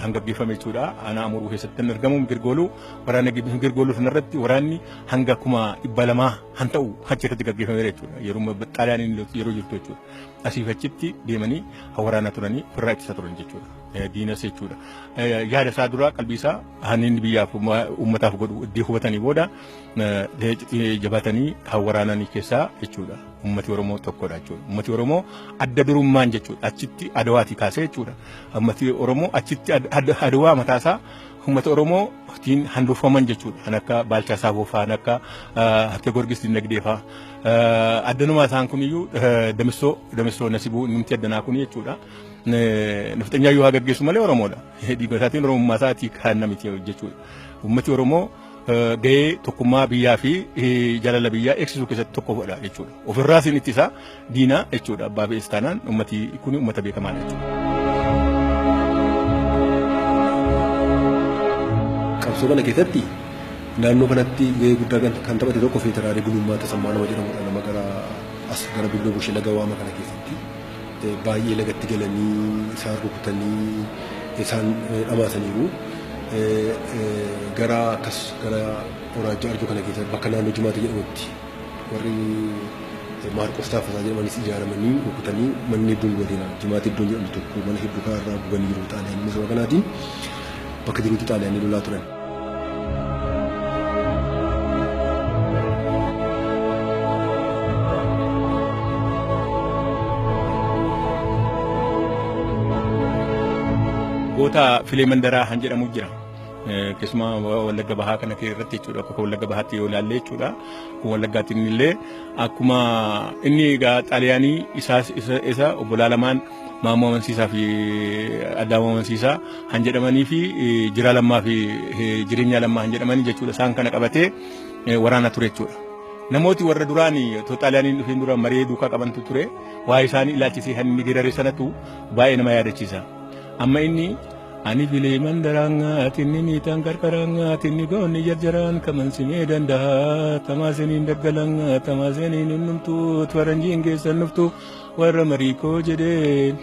[SPEAKER 3] hanga gaggeeffame jechuudha. Aanaa Amuruu keessatti kan argamu Migirgooluu waraana Migirgooluu sanarratti waraanni hanga 200,000 han ta'u achi irratti gaggeeffameera jechuudha. Yeroo Xaaliyaaniin yeroo jirtu jechuudha. Asiif achitti deemanii waraana turanii ofirraa ittisa turan jechuudha. Diinas jechuudha. Yaada isaa duraa qalbii isaa han inni biyyaaf uummataaf godhu iddoo hubatanii booda jabaatanii kan waraananii keessaa jechuudha. Uummati Oromoo tokkodha jechuudha. Uummati Oromoo adda durummaan jechuudha. Achitti Adawaatii kaasee jechuudha. Uummati Oromoo achitti Adawaa mataasaa uummata Oromootiin handhuufaman jechuudha. Kan akka Baalchaa Saafoo fa'aa, kan akka Habte Goorgis Dinagdee fa'aa. Addanumaa isaan kuniyyuu Damissoo Nasibuu innumti addanaa kun jechuudha. Nafxanyaa yoo haa gaggeessu malee Oromoodha. Dhiiga isaatiin Oromummaa isaatii kan namiti jechuudha. Uummati Oromoo gahee tokkummaa biyyaa fi jaalala biyyaa eegsisuu keessatti tokko godha jechuudha. Ofirraas inni ittisa diinaa jechuudha. Abbaa fe'es taanaan uummati kun uummata beekamaadha jechuudha.
[SPEAKER 4] Qabsoo kana keessatti naannoo kanatti gahee guddaa kan taphate tokko Feeteraalee Gulummaa Tasammaa nama jedhamudha. Nama gara as gara Billoo Bushee laga Waama kana keessatti baay'ee lagatti galanii isaan rukutanii isaan dhamaasaniiru. Gara akkas gara Oraajjaa Arjoo kana keessa bakka naannoo Jimaata jedhamutti warri Maarqos Taaffasaa jedhamanis ijaaramanii rukutanii manni hedduun gubateera. Jimaata iddoon jedhamu tokko mana hedduu karaarraa gubaniiru Xaaliyaanii sababa kanaatiin bakka jirutti Xaaliyaanii lolaa turan.
[SPEAKER 3] Goota Filee Mandaraa han jedhamu jira. Keessumaa Wallagga Bahaa kana irratti jechuudha. Akka Wallagga Bahaatti yoo ilaalle jechuudha. Akkuma Wallaggaatti inni illee akkuma inni egaa Xaaliyaanii isaas isa obbolaa lamaan Maammoo Amansiisaa fi Adaamoo Amansiisaa han jedhamanii fi Jiraa Lammaa fi Jireenyaa Lammaa han jedhamanii jechuudha. Isaan kana qabatee waraana ture jechuudha. Namooti warra duraan otoo Xaaliyaaniin dhufeen dura maree duukaa qabantu ture. Waa'ee isaanii ilaalchisee han inni geerare sanatu baay'ee nama yaadachiisa. Amma inni Ani filee mandaraan tinni miitaan qarqaraan tinni goonni jarjaraan kaman simee danda'a tamaaseniin daggalan tamaaseniin hin dhumtu faranjiin keessan dhuftu warra mariikoo jedheen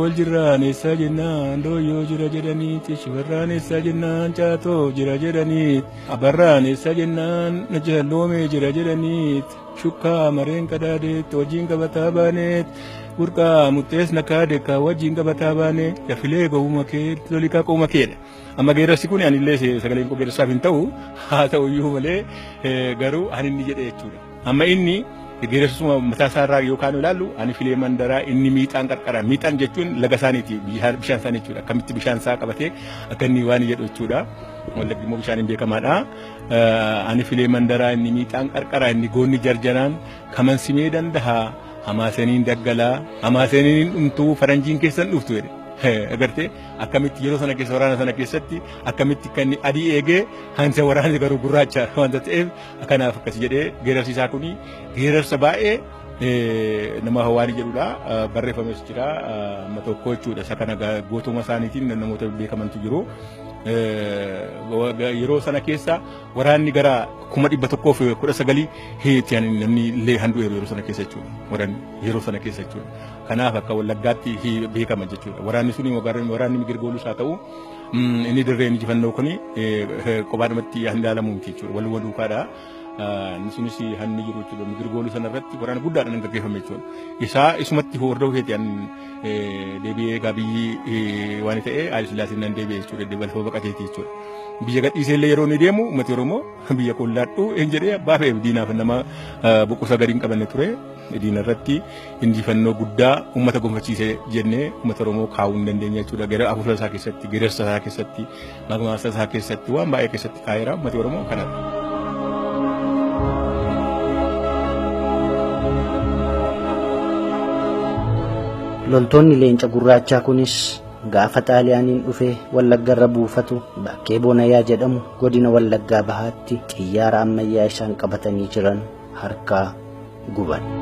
[SPEAKER 3] ol jirraan eessaa jennaan dooyyoo jira jedhanii shifarraan eessaa jennaan caatoo jira jedhanii abarraan eessaa jennaan jalloomee jira jedhanii shukkaa mareen qadaadeet wajjin qabataa baaneet burqaa muxxees nakaade kaa wajjin qabataa baane dafilee gowwuma kee lolikaa qooma keedha. Amma geerarsi kun anillee sagaleen koo geerarsaaf hin ta'u, haa ta'u iyyuu malee garuu ani inni jedhe jechuudha. Amma inni geerarsuma mataa isaarraa yookaan ilaallu, ani filee mandaraa inni miixaan qarqara, miixaan jechuun laga isaaniiti, bishaan isaanii jechuudha. Akkamitti bishaan isaa qabatee akka inni waan jedhu jechuudha. Wallaggi immoo bishaan hin beekamaadha. Ani filee mandaraa inni miixaan qarqara inni goonni jarjaraan kaman simee danda'a hamaaseniin daggalaa hamaaseniin hin dhumtuu faranjiin keessan dhuftu jedhe. Agartee, akkamitti yeroo sana keessa waraana sana keessatti akkamitti kan inni adii eegee hansa waraanni garuu gurraacha wanta ta'eef kanaaf akkas jedhee. Geerarsi isaa kuni geerarsa baay'ee nama waan jedhudha. Barreeffames jira amma tokko jechuudha. Isa kana gootuma isaaniitiin namoota beekamantu jiru. Yeroo sana keessa waraanni gara 119,000 heetti namni illee handu'eeru yeroo sana keessa jechuudha. Waraanni yeroo sana keessa jechuudha. Kanaaf akka Wallaggaatti beekama jechuudha. Waraanni suni waraanni Migirgoolus haa ta'u, inni dirreen injifannoo kuni kophaadhumatti han ilaalamu miti jechuudha. Waluma duukaadha. Inni sunis hanni jiru jechuudha. Migirgooluu sana irratti waraana guddaadhaan gaggeeffame jechuudha. Isaa isumatti hordofeeti an deebi'ee egaa biyyi waan ta'e Haayile Sillaaseen nan deebi'e jechuudha. Balfa baqateeti jechuudha. Biyya gadhiisee illee yeroo inni deemu uummati Oromoo biyya qollaadhu hin jedhee abbaa fe'eef diinaaf nama boqosa gadi hin qabanne ture. Diina irratti injifannoo guddaa uummata gonfachiise jennee uummata Oromoo kaa'uu hin dandeenya jechuudha. Gara afuura isaa keessatti, geerarsa isaa keessatti, mammaaksa isaa keessatti, waan baay'ee keessatti kaa'eera uummati Oromoo kanadha.
[SPEAKER 2] Loltoonni leenca gurraachaa kunis gaafa Xaaliyaaniin dhufee Wallaggarra buufatu bakkee Bonayaa jedhamu godina Wallaggaa Bahaatti xiyyaara ammayyaa isaan qabatanii jiran harkaa guban.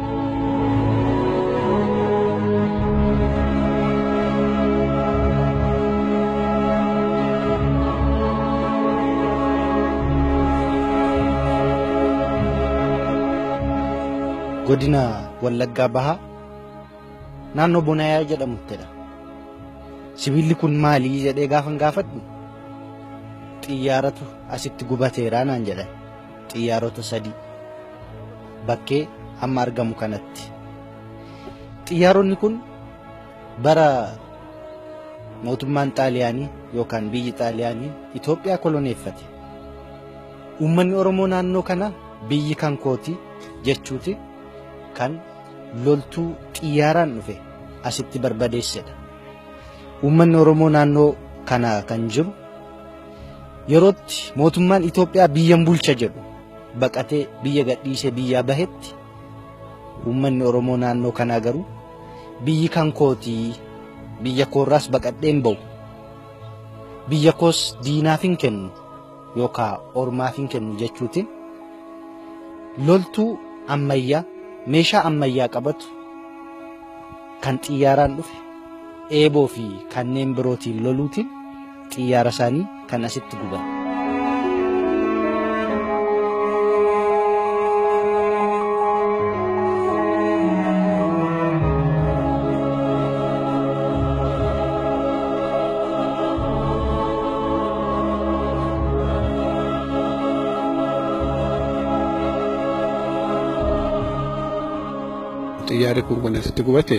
[SPEAKER 2] Godina Wallaggaa Bahaa naannoo Bonayaa jedhamuttidha. Sibiilli kun maalii jedhee gaafan gaafadhu, xiyyaaratu asitti gubateeraa naan jedhan. Xiyyaarota sadii bakkee amma argamu kanatti. Xiyyaaronni kun bara mootummaan Xaaliyaanii yookaan biyyi Xaaliyaanii Itoophiyaa koloneeffate. Uummanni Oromoo naannoo kana biyyi kan kooti jechuuti kan loltuu xiyyaaraan dhufe asitti barbadeessedha. Uummanni Oromoo naannoo kana kan jiru yerootti mootummaan Itoophiyaa biyyan bulcha jedhu baqatee biyya gadhiisee biyyaa bahetti, uummanni Oromoo naannoo kanaa garuu biyyi kan kootii, biyya koorraas baqadheen bahu, biyya koos diinaaf hin kennu yookaan ormaaf hin kennu jechuutiin loltuu ammayyaa meeshaa ammayyaa qabatu kan xiyyaaraan dhufe eeboo fi kanneen birootiin loluutiin xiyyaara isaanii kan asitti guban.
[SPEAKER 5] Xiyyaarri kun kan asitti gubate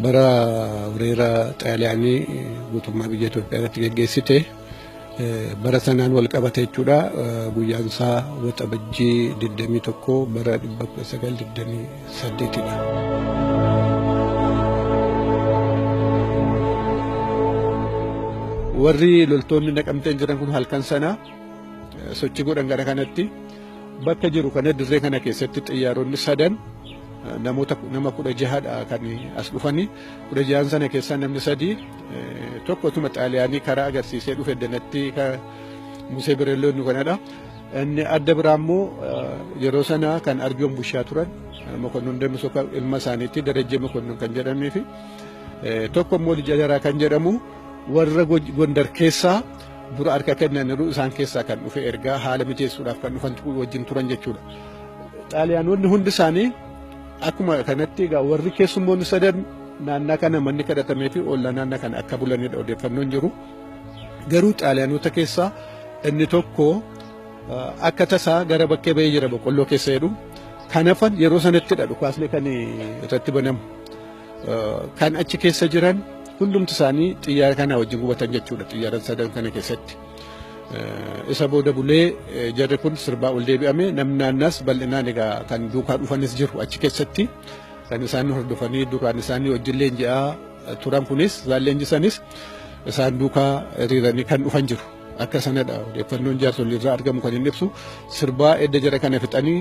[SPEAKER 5] bara weerara Xaaliyaanii guutummaa biyya Itoophiyaa irratti geggeessite bara sanaan wal qabate jechuudha. Guyyaan isaa Waxabajjii 21 bara 1928 dha. Warri loltoonni Naqamteen jiran kun halkan sana sochii godhan gara kanatti bakka jiru kana dirree kana keessatti xiyyaaronni sadan namoota nama 16dha kan as dhufanii. 16n sana keessaa namni sadii, tokko tuma Xaaliyaanii karaa agarsiisee dhufe danatti Musee Bireelloo inni kanadha. Inni adda biraa immoo yeroo sana kan arjoon bushaa turan Mokonnon Dammisoo ilma isaaniitti Darajjee Mokonnon kan jedhamee fi tokko immoo Lija Jaraa kan jedhamu. Warra Gondar keessaa dura harka kennaniiru isaan keessaa kan dhufe ergaa haala mijeessuudhaaf kan dhufan wajjin turan jechuudha. Xaaliyaanonni hundi isaanii akkuma kanatti egaa warri keessummoonni sadan naannaa kana manni kadhatamee fi ollaa naannaa kana akka bulanidha odeeffannoon jiru. Garuu xaaliyaanota keessaa inni tokko akka tasaa gara bakkee bahee jira boqqolloo keessa jedhu. Kan hafan yeroo sanattidha dhukaasni kan irratti banamu. Kan achi keessa jiran hundumti isaanii xiyyaara kana wajjin gubatan jechuudha xiyyaara sadan kana keessatti. Isa booda bulee jarri kun sirbaa ol deebi'ame namni naannaas bal'inaan egaa kan duukaa dhufanis jiru achi keessatti kan isaan hordofanii duraan isaanii wajjin leenji'aa turan kunis isaan leenjisanis isaan duukaa hiriiranii kan dhufan jiru. Akka sanadha odeeffannoon jaarsolii irraa argamu kan inni ibsu sirbaa edda jara kana fixanii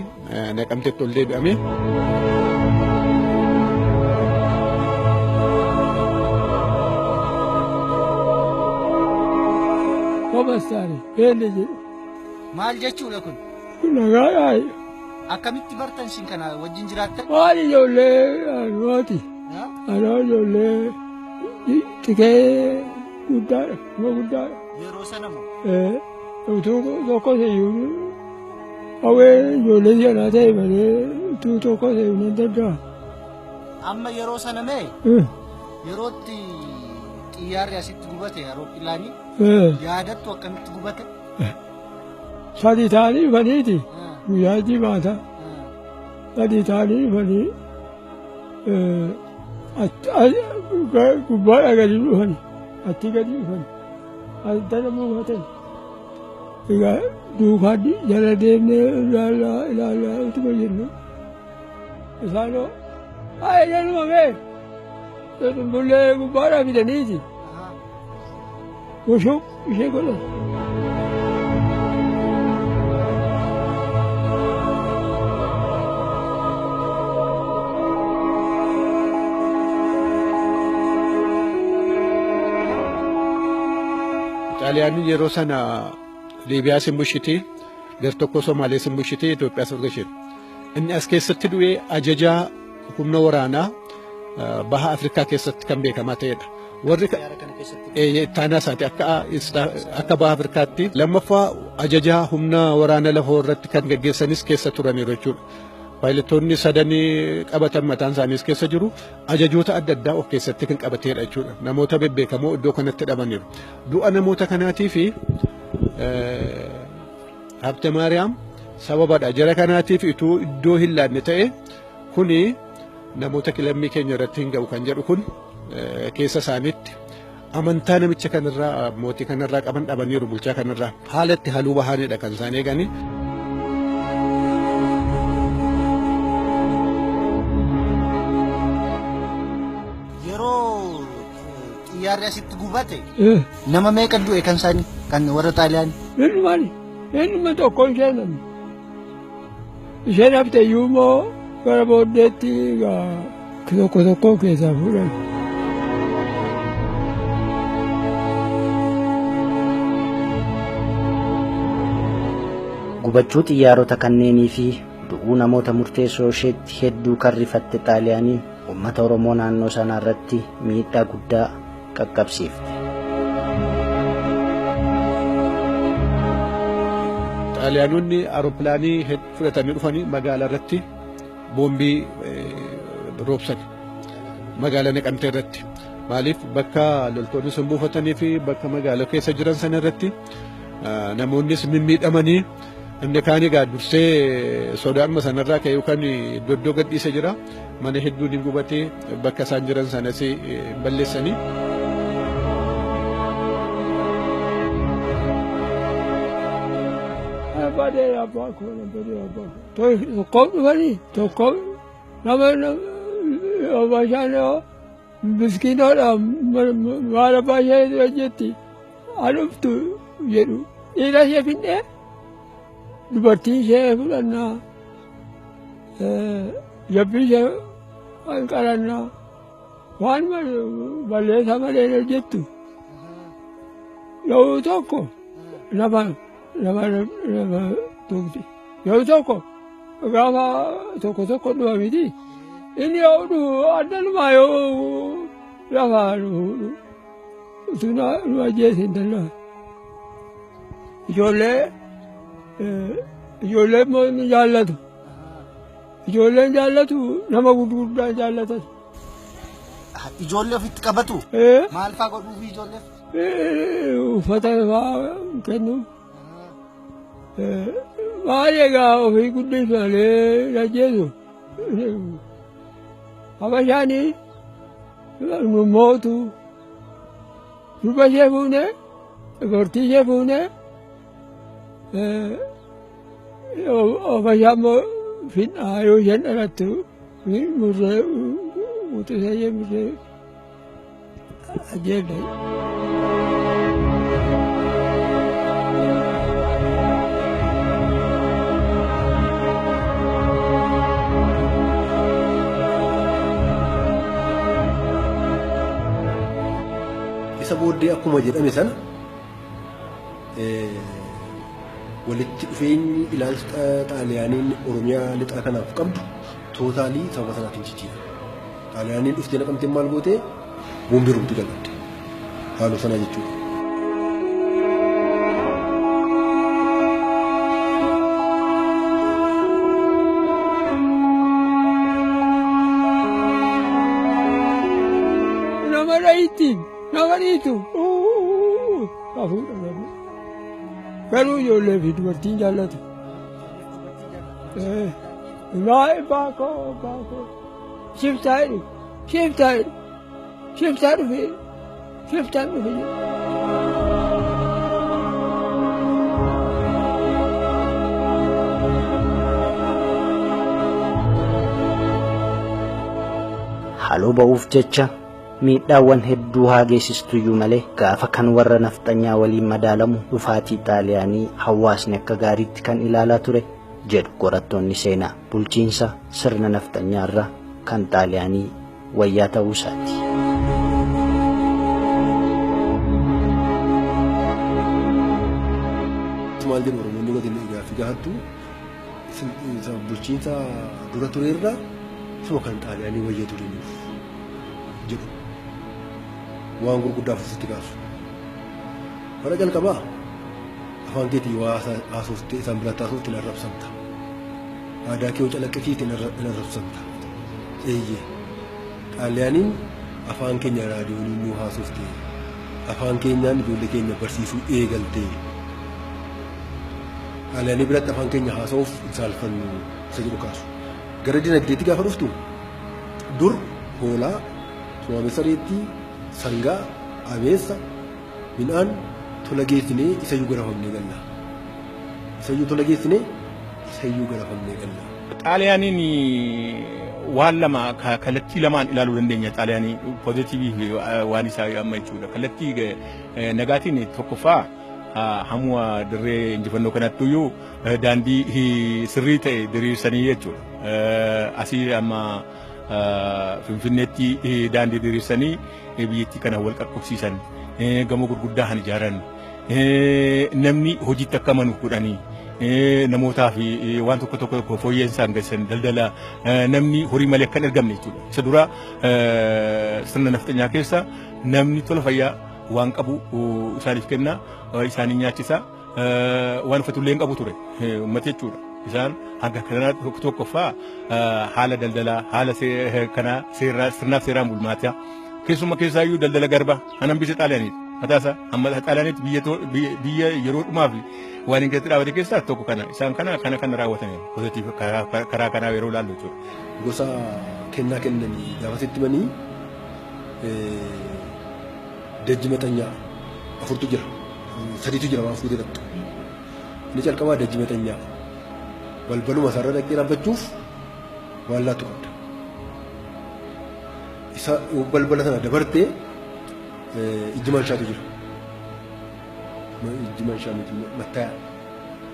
[SPEAKER 5] naqamteetti ol deebi'ame.
[SPEAKER 6] Komastaani beelli jedhu.
[SPEAKER 2] Maal jechuudha kun?
[SPEAKER 6] Nagaadhaa.
[SPEAKER 2] Akkamitti bartan isin kana wajjin jiraattan?
[SPEAKER 6] Maal ijoollee anooti. Anoo ijoollee xiqqee guddaadha. Nama guddaadha.
[SPEAKER 2] Yeroo sana moo?
[SPEAKER 6] Utuu tokko iyyuu hawwee ijoollee si'anaa ta'e malee utuu tokko iyyuu nan danda'a.
[SPEAKER 2] Amma yeroo sana mee yerootti xiyyaarri asitti gubate aerooppilaanii yaadattu akkamitti gubate?
[SPEAKER 6] Sadi ta'anii dhufaniiti guyyaa jimaata. Sadi ta'anii dhufanii gubbaadhaa gadi dhufani achi gadi dhufani addana buufatan. Egaa duukaa jala deemnee ilaalaa ilaalaa utuma jennu isaanoo haa jedhuma mee xumbullee gubbaadhaa fidaniiti. Wushuu ishee godhan.
[SPEAKER 5] Xaaliyaaniin yeroo sana Liibiyaas hin bulchiti, gar tokko Somaalees hin bulchiti, Itoophiyaas hin bulchiti. Inni as keessatti du'ee ajajaa humna waraanaa baha Afrikaa keessatti kan beekamaa ta'edha. Warri ittaanaa isaati akka baha Afrikaatti lammaffaa ajajaa humna waraana lafoo irratti kan gaggeessanis keessa turaniiru jechuudha. Paayiletoonni sadanii qabatan mataan isaaniis keessa jiru. Ajajoota adda addaa of keessatti kan qabateedha jechuudha. Namoota bebbeekamoo iddoo kanatti dhabaniiru. Du'a namoota kanaatii fi Habte Maariyaam sababadha. Jara kanaatiif ituu iddoo hin laanne ta'e kuni namoota lammii keenya irratti hin ga'u kan jedhu kun keessa isaaniitti amantaa namicha kanarraa mootii kanarraa qaban dhabaniiru bulchaa kanarraa haala itti haluu bahanidha kan isaan eeganii.
[SPEAKER 2] Yeroo xiyyaarri asitti gubate nama meeqa du'e kan isaanii kan warra Xaaliyaanii?
[SPEAKER 6] Eenyumaan eenyuma tokko isheen namni. Isheen hafte iyyuu immoo gara booddeetti egaa tokko tokko keessaa fuudhan.
[SPEAKER 2] Gubachuu xiyyaarota kanneenii fi du'uu namoota murteessoo isheetti hedduu kan rifatte Xaaliyaaniin uummata Oromoo naannoo sanaa irratti miidhaa guddaa qaqqabsiifte.
[SPEAKER 5] Xaaliyaanonni aeropilaanii fudhatanii dhufanii magaalaa irratti boombii roobsan magaalaa Naqamtee irratti. Maaliif bakka loltoonni sun buufatanii fi bakka magaalaa keessa jiran sana irratti namoonnis mimmiidhamanii inni kaan egaa dursee sodaanuma sanarraa ka'e yookaan iddoo iddoo gadhiise jira. Mana hedduun hin gubatee bakka isaan jiran sanas balleessanii.
[SPEAKER 6] Badee abbaa koo badee abbaa koo. Tokkoon dhufanii tokkoon nama abbaa isaan miskiinoodha maal abbaa ishee hojjetti anuftu jedhu. Dhiira ishee fidhee dubartii ishee fudhannaa jabbii ishee qarannaa waan balleessaa malee hojjettu. Yeroo tokko nama nama nama tuqxi. Yeroo tokko gaafa tokko tokko dhufa miti. Inni yoo dhufu addanumaa yoo lafaa dhufu. Utuu nu ajjeese hin danda'an. Ijoollee ijoollee immoo ni jaallatu. Ijoolleen jaallatu nama gurguddaa jaallatan.
[SPEAKER 2] Ijoollee ofitti qabatu? Maal faa godhuufi ijoolleef?
[SPEAKER 6] Uffata faa kennu. Maal egaa ofii guddisu malee ajjeesu. Habashaanii nu mootu. Durba ishee fuunee dubartii ishee fuunee habashaa immoo fin'aa yoo isheen dhalattu murree quxisee ishee murree ajjeefne.
[SPEAKER 4] Isa booddee akkuma jedhame sana walitti dhufeenyi ilaalcha Xaaliyaaniin Oromiyaa lixaa kanaaf qabdu totally sababa sanaatiin jijjiirame. Xaaliyaaniin dhuftee Naqamteen maal gootee boombii rukutuu jalqabde. Haaloo sanaa jechuudha.
[SPEAKER 6] Nama dhayitti nama dhiitu hafuudha namni. Garuu ijoollee fi dubartiin jaallatu. Baakoo baakoo shiftaa jedhu shiftaa jedhu shiftaa dhufe shiftaan dhufe jedhu.
[SPEAKER 2] Haaloo ba'uuf jecha miidhaawwan hedduu haa geessistuyyuu malee gaafa kan warra nafxanyaa waliin madaalamu dhufaatii Xaaliyaanii hawaasni akka gaariitti kan ilaalaa ture jedhu qorattoonni seenaa bulchiinsa sirna nafxanyaarra kan Xaaliyaanii wayyaa ta'uu isaati.
[SPEAKER 4] Maal jedhu Oromoonni godin gaaffii gaafattu bulchiinsa dura tureerra isuma kan Xaaliyaanii wayya ture nuuf jedhu. Waan gurguddaa ofitti kaasu. Bara jalqabaa afaan keetii waa haasoftee isaan biratti haasofte hin arrabsamta. Aadaa kee yoo calaqqisiiste hin arrabsamta. Eeyyee. Xaaliyaaniin afaan keenya raadiyooniin nuu haasofte. Afaan keenyaan ijoollee keenya barsiisuu eegalte. Xaaliyaanii biratti afaan keenya haasa'uuf hin saalfannu isa jedhu kaasu. Gara dinagdeetti gaafa dhuftu dur hoolaa, tumaame sareettii, sangaa, abeessa, midhaan tola geessinee isayyuu garafamnee galla. Isayyuu tola geessinee isayyuu garafamnee galla.
[SPEAKER 3] Xaaliyaaniin waan lama kallattii lamaan ilaaluu dandeenya. Xaaliyaanii positive fi waan isaa amma jechuudha. Kallattii nagaatiin tokkoffaa hamuma dirree injifannoo kanatti iyyuu daandii sirrii ta'e diriirsanii jechuudha. Asii amma Finfinneetti daandii diriirsanii biyyattii kana wal qaqqabsiisan, gamoo gurguddaa kan ijaaran, namni hojiitti akka amanu godhanii, namootaa fi waan tokko tokko fooyya'insa geessan, daldala namni horii malee akka hin ergamne jechuudha. Isa dura sirna nafxanyaa keessa namni tola fayyaa waan qabu isaaniif kenna, isaanii nyaachisa, waan uffatullee hin qabu ture uummata jechuudha. Isaan hanga kanaa tokkoffaa haala daldalaa haala kanaa sirnaaf seeraan bulmaataa keessuma keessaayyuu daldala garbaa kan hambise Xaaliyaaniidha. Mataasaa amma Xaaliyaaniitti biyya yeroo dhumaaf waan hin keessatti dhaabate keessaa tokko kana isaan kana kana kana raawwataniiru. Positive karaa kanaa yeroo ilaallu jechuudha.
[SPEAKER 4] Gosa kennaa kennanii gaafa sitti himanii dajji maxanyaa afurtu jira. Sadiitu jira waan fuutee dhaqxu. Inni calqabaa dajji maxanyaa. Balbaluma isaarra dhaqxee dhaabbachuuf waan laattu qabda. Isa balbala sana dabartee ijji manshaatu jira. Ijji manshaa miti mattaayaa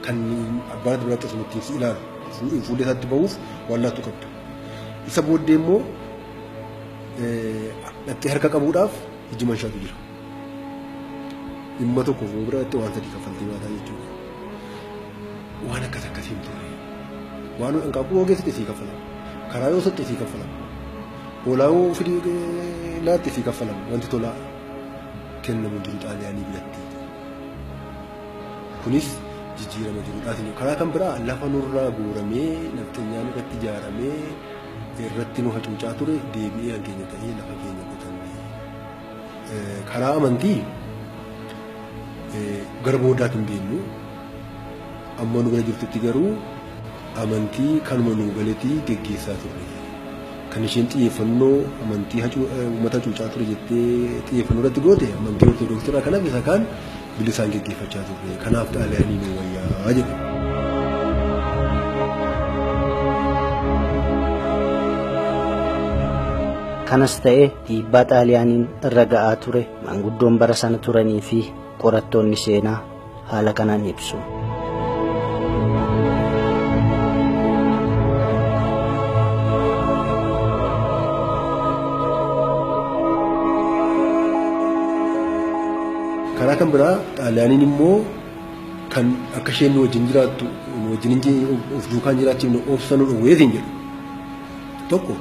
[SPEAKER 4] kan abbaan biratti osoo ittiin si ilaalu fuullee isaatti bahuuf waan laattu qabda. Isa booddee immoo dhaqxee harka qabuudhaaf ijji manshaatu jira. Dhimma tokko bira dhaqxee waan sadii kaffaltee baataa jechuudha. Waan akkas akkasii hin turre. Waan hanqaaquu yoo geessite sii kaffalama. Karaa yoo sotte sii kaffalama. Hoolaa yoo fidii laatte sii kaffalama. Wanti tolaa. kennamu jiru Xaaliyaanii biratti. Kunis jijjiirama jirudha. Karaa kan biraa lafa nurraa guuramee nafxanyaan irratti ijaaramee irratti nu hacuucaa ture deebi'ee kan keenya ta'ee lafa keenya qotanne. Karaa amantii gara boodaatti hin beeknu, amma nu bira jirtutti garuu amantii kanuma nu galetii geggeessaa turre. Kan isheen xiyyeeffannoo amantii uummata hacuucaa ture jettee xiyyeeffannoo irratti goote amantii Ortodoksii kanaaf isa kaan bilisaan geggeeffachaa turre. Kanaaf Xaaliyaanii nu wayyaa jedhu.
[SPEAKER 2] Kanas ta'e dhiibbaa Xaaliyaaniin irra ga'aa ture maanguddoon bara sana turanii fi qorattoonni seenaa haala kanaan ibsu.
[SPEAKER 4] Karaa kan biraa Xaaliyaaniin immoo kan akka isheen nu wajjin jiraattu, nu wajjin of duukaan jiraachifne obsa nu dhowweetiin jedhu. Tokko,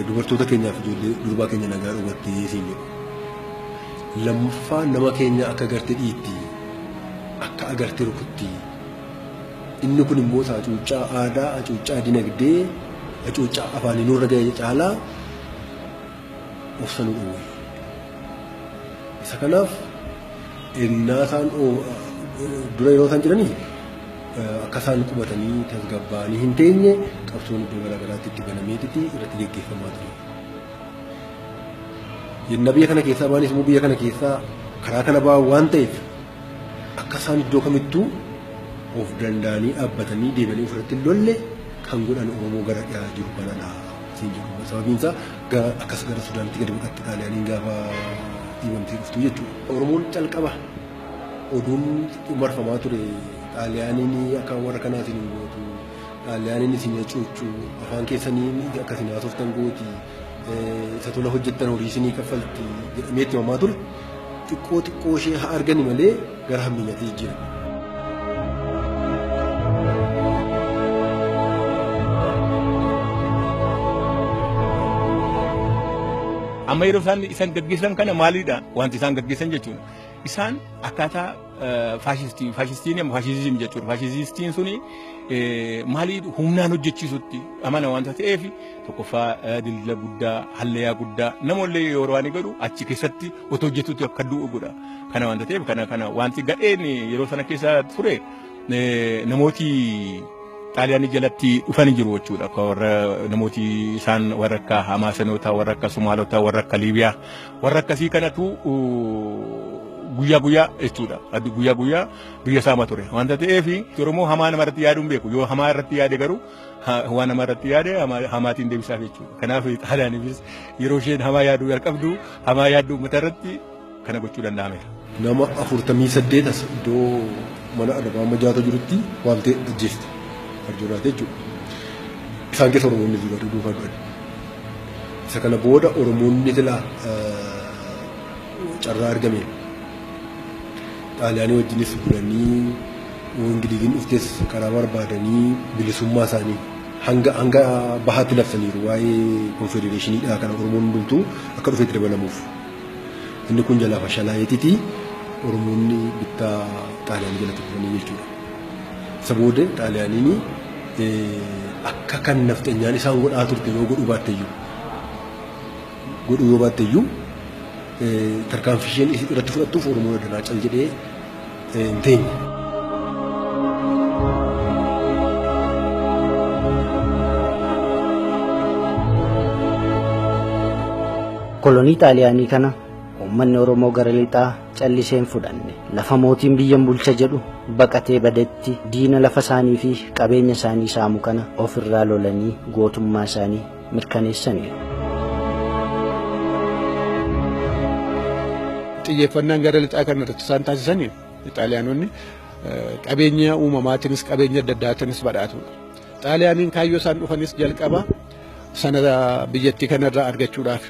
[SPEAKER 4] dubartoota keenyaaf ijoollee durbaa keenya nagaa dhowwattee siin jedhu. Lammaffaa, nama keenya akka agarte dhiitti, akka agarte rukutti. Inni kun immoo hacuuccaa aadaa, hacuuccaa dinagdee, hacuuccaa afaanii nurra ga'e caalaa obsa nu dhowwe. Isa kanaaf ennaa isaan dura yeroo isaan jiranii akka isaan qubatanii tasgabbaa'anii hin teenye qabsoon iddoo garaagaraatti itti banameetiti irratti geggeeffamaa ture. Yenna biyya kana keessaa baanis immoo biyya kana keessaa karaa kana ba'an waan ta'eef akka isaan iddoo kamittuu of danda'anii dhaabbatanii deebi'anii ofirratti hin lolle kan godhan Oromoo gara dhiyaa jiru kanadha siin jedhu. Sababiin isaa akkas gara Sudaanitti gadi baqatte Xaaliyaaniin gaafa dhiibamtee dhuftu jechuudha. Oromoon calqaba oduun marfamaa ture Xaaliyaaniin akka warra kanaatiin hin gootu, Xaaliyaaniin isin hacuucu, afaan keessanii akka isin haasoftan gooti, isa tola hojjettan horii isinii kaffalti jedhamee itti himamaa ture. Xiqqoo xiqqoo ishee haa argani malee gara hammeenyaatti jijjiirame.
[SPEAKER 3] Amma yeroo isaan gaggeessan kana maalidha wanti isaan gaggeessan jechuudha. Isaan akkaataa faashistii, faashistiin amma faashizim jechuudha. Faashistiin suni maalii humnaan hojjechiisutti amana wanta ta'eef, tokkoffaa dildila guddaa, hallayyaa guddaa namoonni yeroo waan godhu achi keessatti otoo hojjetutti akka du'u godha. Kana wanta ta'eef kana wanti gadheen yeroo sana keessa ture namooti Xaaliyaanii jalatti dhufanii jiru jechuudha. Akka warra namooti isaan warra akka Hamaasanotaa, warra akka Somaalotaa, warra akka Liibiyaa, warra akkasii kanatu guyyaa guyyaa jechuudha. Guyyaa guyyaa biyya saama ture. Wanta ta'eef Oromoo hamaa nama irratti yaaduu hin beeku. Yoo hamaa irratti yaade garuu waan hamaa irratti yaade hamaatiin deebisaaf jechuudha. Kanaaf Xaaliyaaniifis yeroo isheen hamaa yaaduu jalqabdu, hamaa yaadduu uummata irratti kana gochuu danda'ameera.
[SPEAKER 4] Nama 48 as iddoo mana adabaa majaata jirutti waamtee ajjeeste. Arjoonaate jechuudha. Isaan keessa Oromoonni jiru aduu duukaa du'an. Isa kana booda Oromoonni silaa carraa argame Xaaliyaanii wajjinis bulanii, Ingiliziin dhuftes karaa barbaadanii bilisummaa isaanii hanga bahaatti labsaniiru waa'ee konfedereeshiniidhaa kana Oromoon hundumtuu akka dhufeetti dabalamuuf. Inni kun jalaa fashalaa'eetiti Oromoonni bittaa Xaaliyaanii jalatti kufanii jechuudha. Isa booda Xaaliyaaniin akka kan nafxanyaan isaan godhaa turte yoo godhuu baatteyyuu, godhuu yoo baatteyyuu, tarkaanfii isheen irratti fudhattuuf Oromoon adanaa cal jedhee hin teenye.
[SPEAKER 2] Kolonii Xaaliyaanii kana uummanni Oromoo gara lixaa callisee hin fudhanne. Lafa mootiin biyyan bulcha jedhu baqatee badetti diina lafa isaanii fi qabeenya isaanii saamu kana ofirraa lolanii gootummaa isaanii mirkaneessaniiru.
[SPEAKER 5] Xiyyeeffannaan gara lixaa kan irratti isaan taasisanii Xaaliyaanonni qabeenya uumamaatiinis qabeenya adda addaatiinis badhaatudha. Xaaliyaaniin kaayyoo isaan dhufanis jalqaba sana biyyattii kanarraa argachuudhaaf.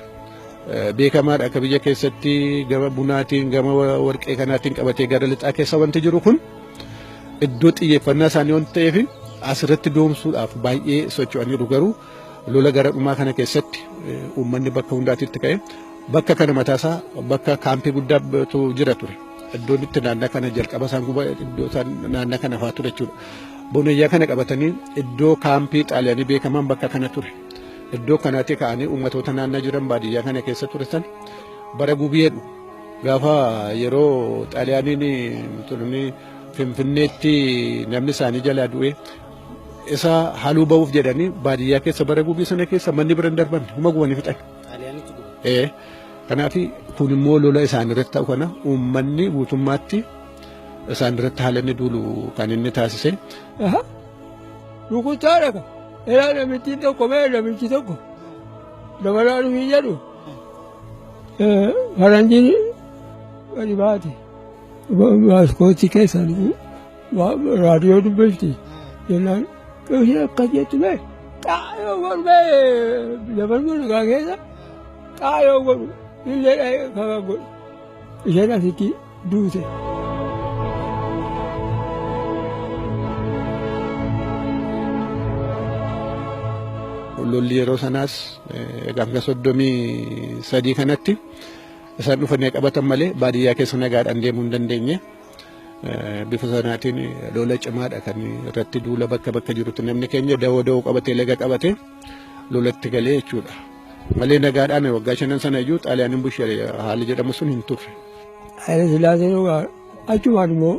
[SPEAKER 5] Beekamaadha, akka biyya keessatti gama bunaatiin gama warqee kanaatiin qabatee gara lixaa keessa wanti jiru kun iddoo xiyyeeffannaa isaanii waan ta'eef asirratti doomsuudhaaf baay'ee socho'aniiru, garuu lola gara dhumaa kana keessatti uummanni bakka hundaatitti ka'e Bakka kana mataasaa bakka kaampii guddaatu jira ture. Iddoon itti naannaa kana jalqaba isaan guba iddoo isaan naannaa kana fa'aa ture jechuudha. Bonayyaa kana qabatanii iddoo kaampii Xaaliyaanii beekaman bakka kana ture. Iddoo kanaatti ka'anii uummatoota naannaa jiran baadiyyaa kana keessa ture san bara gubiyeedhu. Gaafa yeroo Xaaliyaaniin turni Finfinneetti namni isaanii jalaa du'e isa haluu ba'uuf jedhanii baadiyyaa keessa bara gubii sana keessa manni bira hin darban huma gubanii fixan. Kanaaf kun immoo lola isaan irratti ta'u kana uummanni guutummaatti isaan irratti haala inni duulu kan inni taasise.
[SPEAKER 6] Rukuttaa dhaqa. Elaa namichi tokko mee namichi tokko dabalaa dhufii jedhu faranjiin gadi baate maaskootti keessan raadiyoo dubbifti jennaan isheen akkas jettu mee xaayoo godhu mee lafa dhugaa keessa xaayoo godhu illee dha'ee kaga godhu isheen asitti duute.
[SPEAKER 5] Lolli yeroo sanaas gaafa 33 kanatti isaan dhufanii qabatan malee baadiyyaa keessa nagaadhaan deemuu hin dandeenye. Bifa sanaatiin lola cimaadha kan irratti duula bakka bakka jirutti namni keenya dawoo dawoo qabatee laga qabatee lolatti galee jechuudha. Malee nagaadhaan waggaa 5 sana iyyuu Xaaliyaaniin bushee haalli jedhamu sun hin turre.
[SPEAKER 6] Haayile Sillaaseen egaa achumaan immoo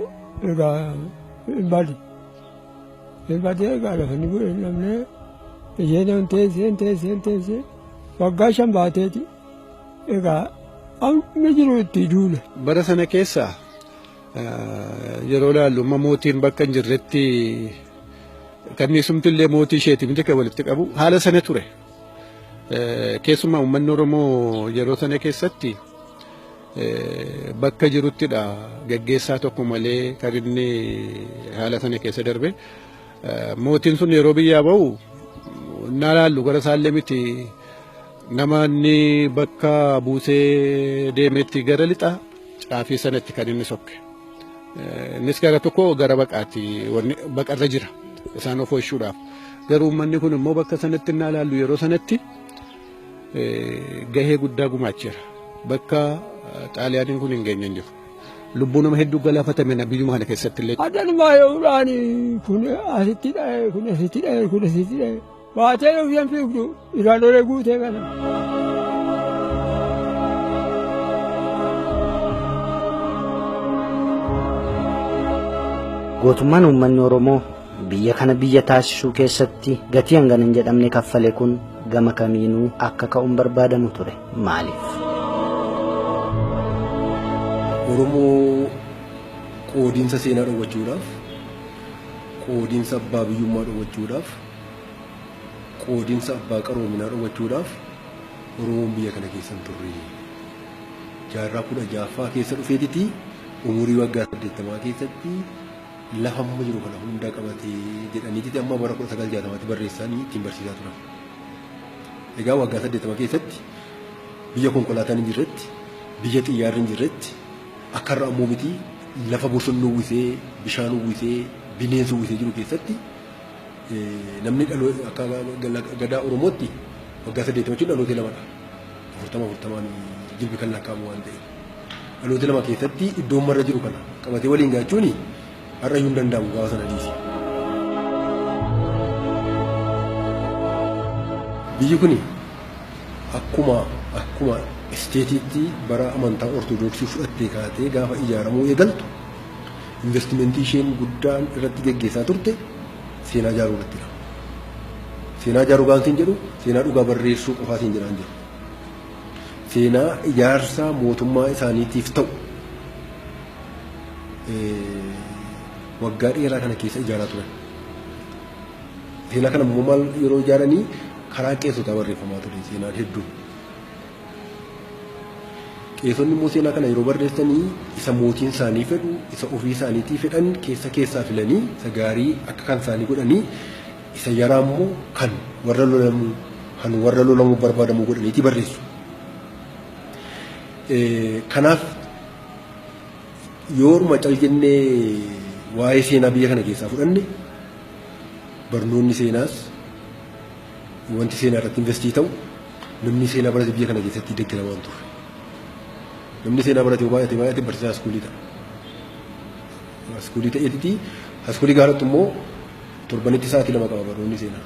[SPEAKER 6] egaa hin bade. Hin bade egaa lafa inni bu'e hin dhabne isheen hin teessee hin teessee hin teessee waggaa 5 baateeti egaa amma jiru itti duule.
[SPEAKER 5] Bara sana keessa yeroo ilaallu amma mootiin bakka hin jirretti kanniisumti illee mootii isheeti miti kan walitti qabu haala sana ture. Keessumaa uummanni Oromoo yeroo sana keessatti bakka jiruttidha gaggeessaa tokko malee kan inni haala sana keessa darbe. Mootiin sun yeroo biyyaa ba'u na laallu gara isaallee miti nama inni bakka buusee deemetti gara lixa caafii sanatti kan inni sokke. Innis gara tokko gara baqaati wanni baqarra jira isaan of oolchuudhaaf. Garuu uummanni kun immoo bakka sanatti na laallu yeroo sanatti gahee guddaa gumaacheera. Bakka Xaaliyaaniin kun hin geenye hin jiru. Lubbuu nama hedduu galaafatame na biyyuma kana keessatti illee.
[SPEAKER 6] Addanumaa yeroodhaan kun asitti dha'e kun asitti dha'e kun asitti dha'e baatee yoo isheen fiigdu irraan lolee guutee kana.
[SPEAKER 2] Gootummaan uummanni Oromoo biyya kana biyya taasisuu keessatti gatii hangana hin jedhamne kaffale kun gama kamiinuu akka ka'uun barbaadamu ture. Maaliif?
[SPEAKER 4] Oromoo qoodiinsa seenaa dhowwachuudhaaf, qoodiinsa abbaa biyyummaa dhowwachuudhaaf, qoodiinsa abbaa qaroominaa dhowwachuudhaaf Oromoon biyya kana keessa hin turre. Jaarraa 16ffaa keessa dhufeetiti umurii waggaa 80 keessatti lafa amma jiru kana hunda qabatee jedhaniititi amma bara 1960tti barreessanii ittiin barsiisaa turan. Egaa waggaa 80 keessatti biyya konkolaataan hin jirretti, biyya xiyyaarri hin jirretti, akka har'a ammoo miti lafa bosonni uwwisee, bishaan uwwisee, bineensi uwwisee jiru keessatti namni akka gadaa Oromootti waggaa 80 jechuun dhaloota lamadha. 40 40 jilbi kan lakkaa'amu waan ta'eef. Dhaloota lama keessatti iddoon marra jiru kana qabatee waliin gaachuun har'a iyyuu hin danda'amu gaafa sana dhiisi. Biyyi kuni akkuma isteetiitti bara amantaa Ortodoksii fudhattee kaatee gaafa ijaaramuu eegaltu investimentii isheen guddaan irratti geggeessaa turte seenaa ijaaruu irrattidha. Seenaa ijaaruu gaafa hin jedhu seenaa dhugaa barreessuu qofaatiin jedhaan jiru. Seenaa ijaarsa mootummaa isaaniitiif ta'u waggaa dheeraa kana keessa ijaaraa turan. Seenaa kana immoo maal yeroo ijaaranii karaa qeessotaa barreeffamaa ture seenaan hedduun. Qeessonni immoo seenaa kana yeroo barreessanii isa mootiin isaanii fedhu, isa ofii isaaniitii fedhan keessa keessaa filanii, isa gaarii akka kan isaanii godhanii, isa yaraa immoo kan warra lolamu, kan warra lolamu barbaadamu godhaniitii barreessu. Kanaaf yooruma cal jennee waa'ee seenaa biyya kana keessaa fudhanne barnoonni seenaas wanti seenaa irratti investii ta'u namni seenaa barate biyya kana keessatti deeggaramaa hin turre. Namni seenaa barate baay'ate baay'ate barsiisaa iskuulii ta'a. Iskuulii ta'eetiti iskuulii gaaratti immoo torbanitti sa'aatii 2 qaba barnoonni seenaa.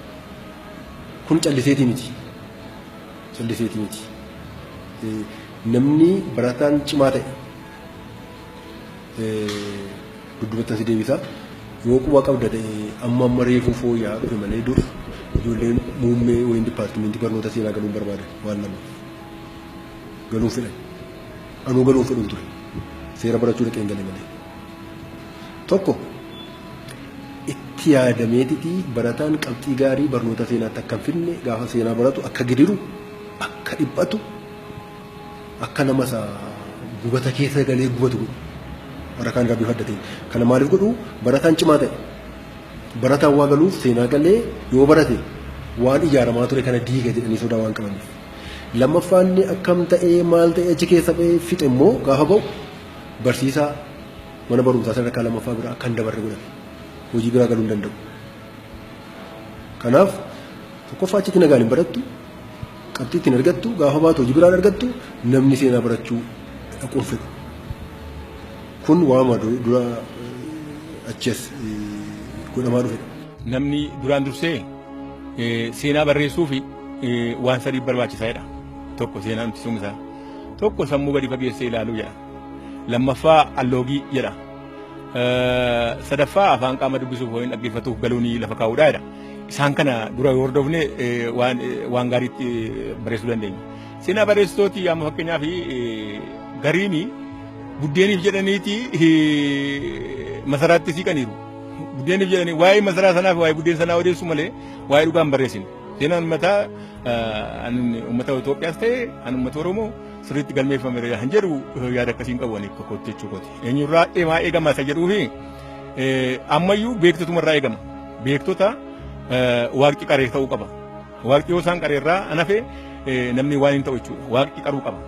[SPEAKER 4] Kun calliseetii miti. Calliseetii miti. Namni barataan cimaa ta'e dudduubatti si deebisa. Yoo quba qabda ta'e amma reefuu fooyya'aa dhufe malee dur ijoolleen muummee wayin dipaartimentii barnoota seenaa galuun barbaadan waan lama galuun fedhan. Anuu galuun fedhuun ture. Seera barachuu dhaqeen gale malee. Tokko itti yaadameetiti barataan qabxii gaarii barnoota seenaatti akka hin fidne gaafa seenaa baratu akka gidiru akka dhiphatu akka nama isa gubata keessa galee gubatu godhu. Warra kaan irraa bifa adda ta'e. Kana maaliif godhu barataan cimaa ta'e. Barataan waa galuuf seenaa galee yoo barate waan ijaaramaa ture kana diiga jedhanii sodaa waan qabaniif. Lammaffaan akkam ta'ee maal ta'ee achi keessa ba'ee fixe immoo gaafa ba'u barsiisaa mana barumsaa sadarkaa lammaffaa biraa akka hin dabarre godhame. Hojii biraa galuu hin danda'u. Kanaaf tokkoffaa achitti nagaan hin barattu, qabxii ittiin argattu, gaafa baatu hojii biraan argattu namni seenaa barachuu dhaquun fedhu. Kun waama dura achi as godhamaa dhufedha.
[SPEAKER 3] Namni duraan dursee seenaa barreessuu fi waan sadii barbaachisaadha. Tokko seenaa nuti isaa. Tokko sammuu gadi fageessee ilaaluu jedha. Lammaffaa alloogii jedha. Sadaffaa afaan qaama dubbisuuf yookiin dhaggeeffatuuf galuun lafa kaa'uudha jedha. Isaan kana dura yoo hordofne waan gaariitti barreessuu dandeenya. Seenaa barreessitooti amma fakkeenyaaf gariin buddeeniif jedhaniiti masaraatti siqaniiru. Buddeeniif jedhanii waa'ee masaraa sanaaf waa'ee buddeen sanaa odeessu malee waa'ee dhugaa hin barreessine. Seenaan uummataa uummata Itoophiyaas ta'e an uummata Oromoo sirriitti galmeeffame kan jedhu yaada akkasiin qabu ani akka kootti jechuu kooti. Eenyurraa maa eegama isa jedhuu fi ammayyuu beektotumarraa eegama. Beektota waaqni qaree ta'uu qaba. Waaqni yoo isaan qareerraa anafe namni waan hin ta'u jechuudha. Waaqni qaruu qaba.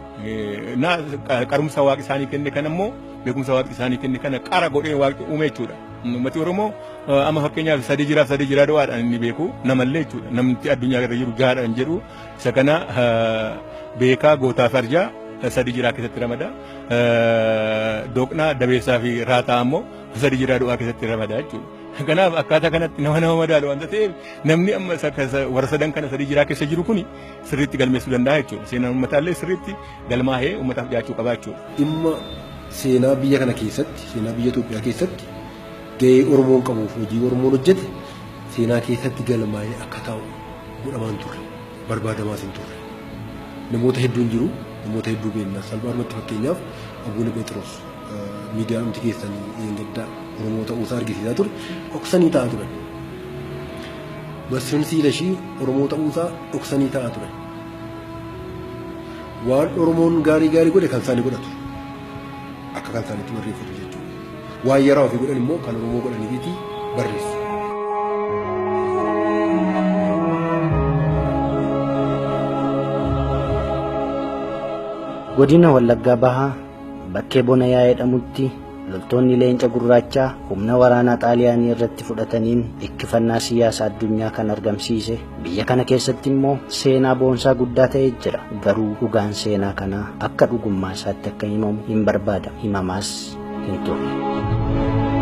[SPEAKER 3] Qarumsa waaqni isaanii kenne kana immoo beekumsa waaqni isaanii kenne kana qara godhee waaqni uume jechuudha. Uummati Oromoo amma fakkeenyaaf sadii jiraaf sadii jiraa du'aadhaan inni beeku namallee jechuudha. Namni addunyaa irra jiru jaadhaan jedhu isa kana beekaa gootaa fi arjaa sadii jiraa keessatti ramada. Doqnaa dabeessaa fi raataa ammoo sadii jiraa du'aa keessatti ramada jechuudha. Kanaaf akkaataa kanatti nama nama madaalu waanta ta'eef namni amma warra sadan kana sadii jiraa keessa jiru kuni sirriitti galmeessuu danda'a jechuudha. Seenaan uummataallee sirriitti galmaahee uummataaf dhiyaachuu qaba jechuudha.
[SPEAKER 4] Dhimma seenaa biyya kana keessatti, seenaa biyya Itoophiyaa keessatti gahee Oromoon qabuuf hojii Oromoon hojjete seenaa keessatti galmaa'ee akka taa'u godhamaan turre, barbaadamaas hin turre. Namoota hedduun jiru, namoota hedduu beekna. Salphaadhumatti fakkeenyaaf Abuun Pheexiroos miidiyaa nuti keessanii eeggaddaa Oromoo ta'uusaa argisiisaa ture, dhoksanii taa'aa turan. Masfin Siilashii Oromoo ta'uusaa dhoksanii taa'aa turan. Waan Oromoon gaarii gaarii godhe kan isaanii godhatu. Akka kan isaaniitti barreeffatu jechuudha. Waan yaraa ofii godhan immoo kan Oromoo godhaniifi barreessu.
[SPEAKER 2] Godina Wallaggaa Bahaa bakkee Bonayaa jedhamutti loltoonni leenca gurraachaa humna waraanaa Xaaliyaanii irratti fudhataniin ikkifannaa siyaasa addunyaa kan argamsiise biyya kana keessatti immoo seenaa boonsaa guddaa ta'ee jira. Garuu dhugaan seenaa kanaa akka dhugummaa isaatti akka himamu hin barbaadamu. Himamaas hin turre.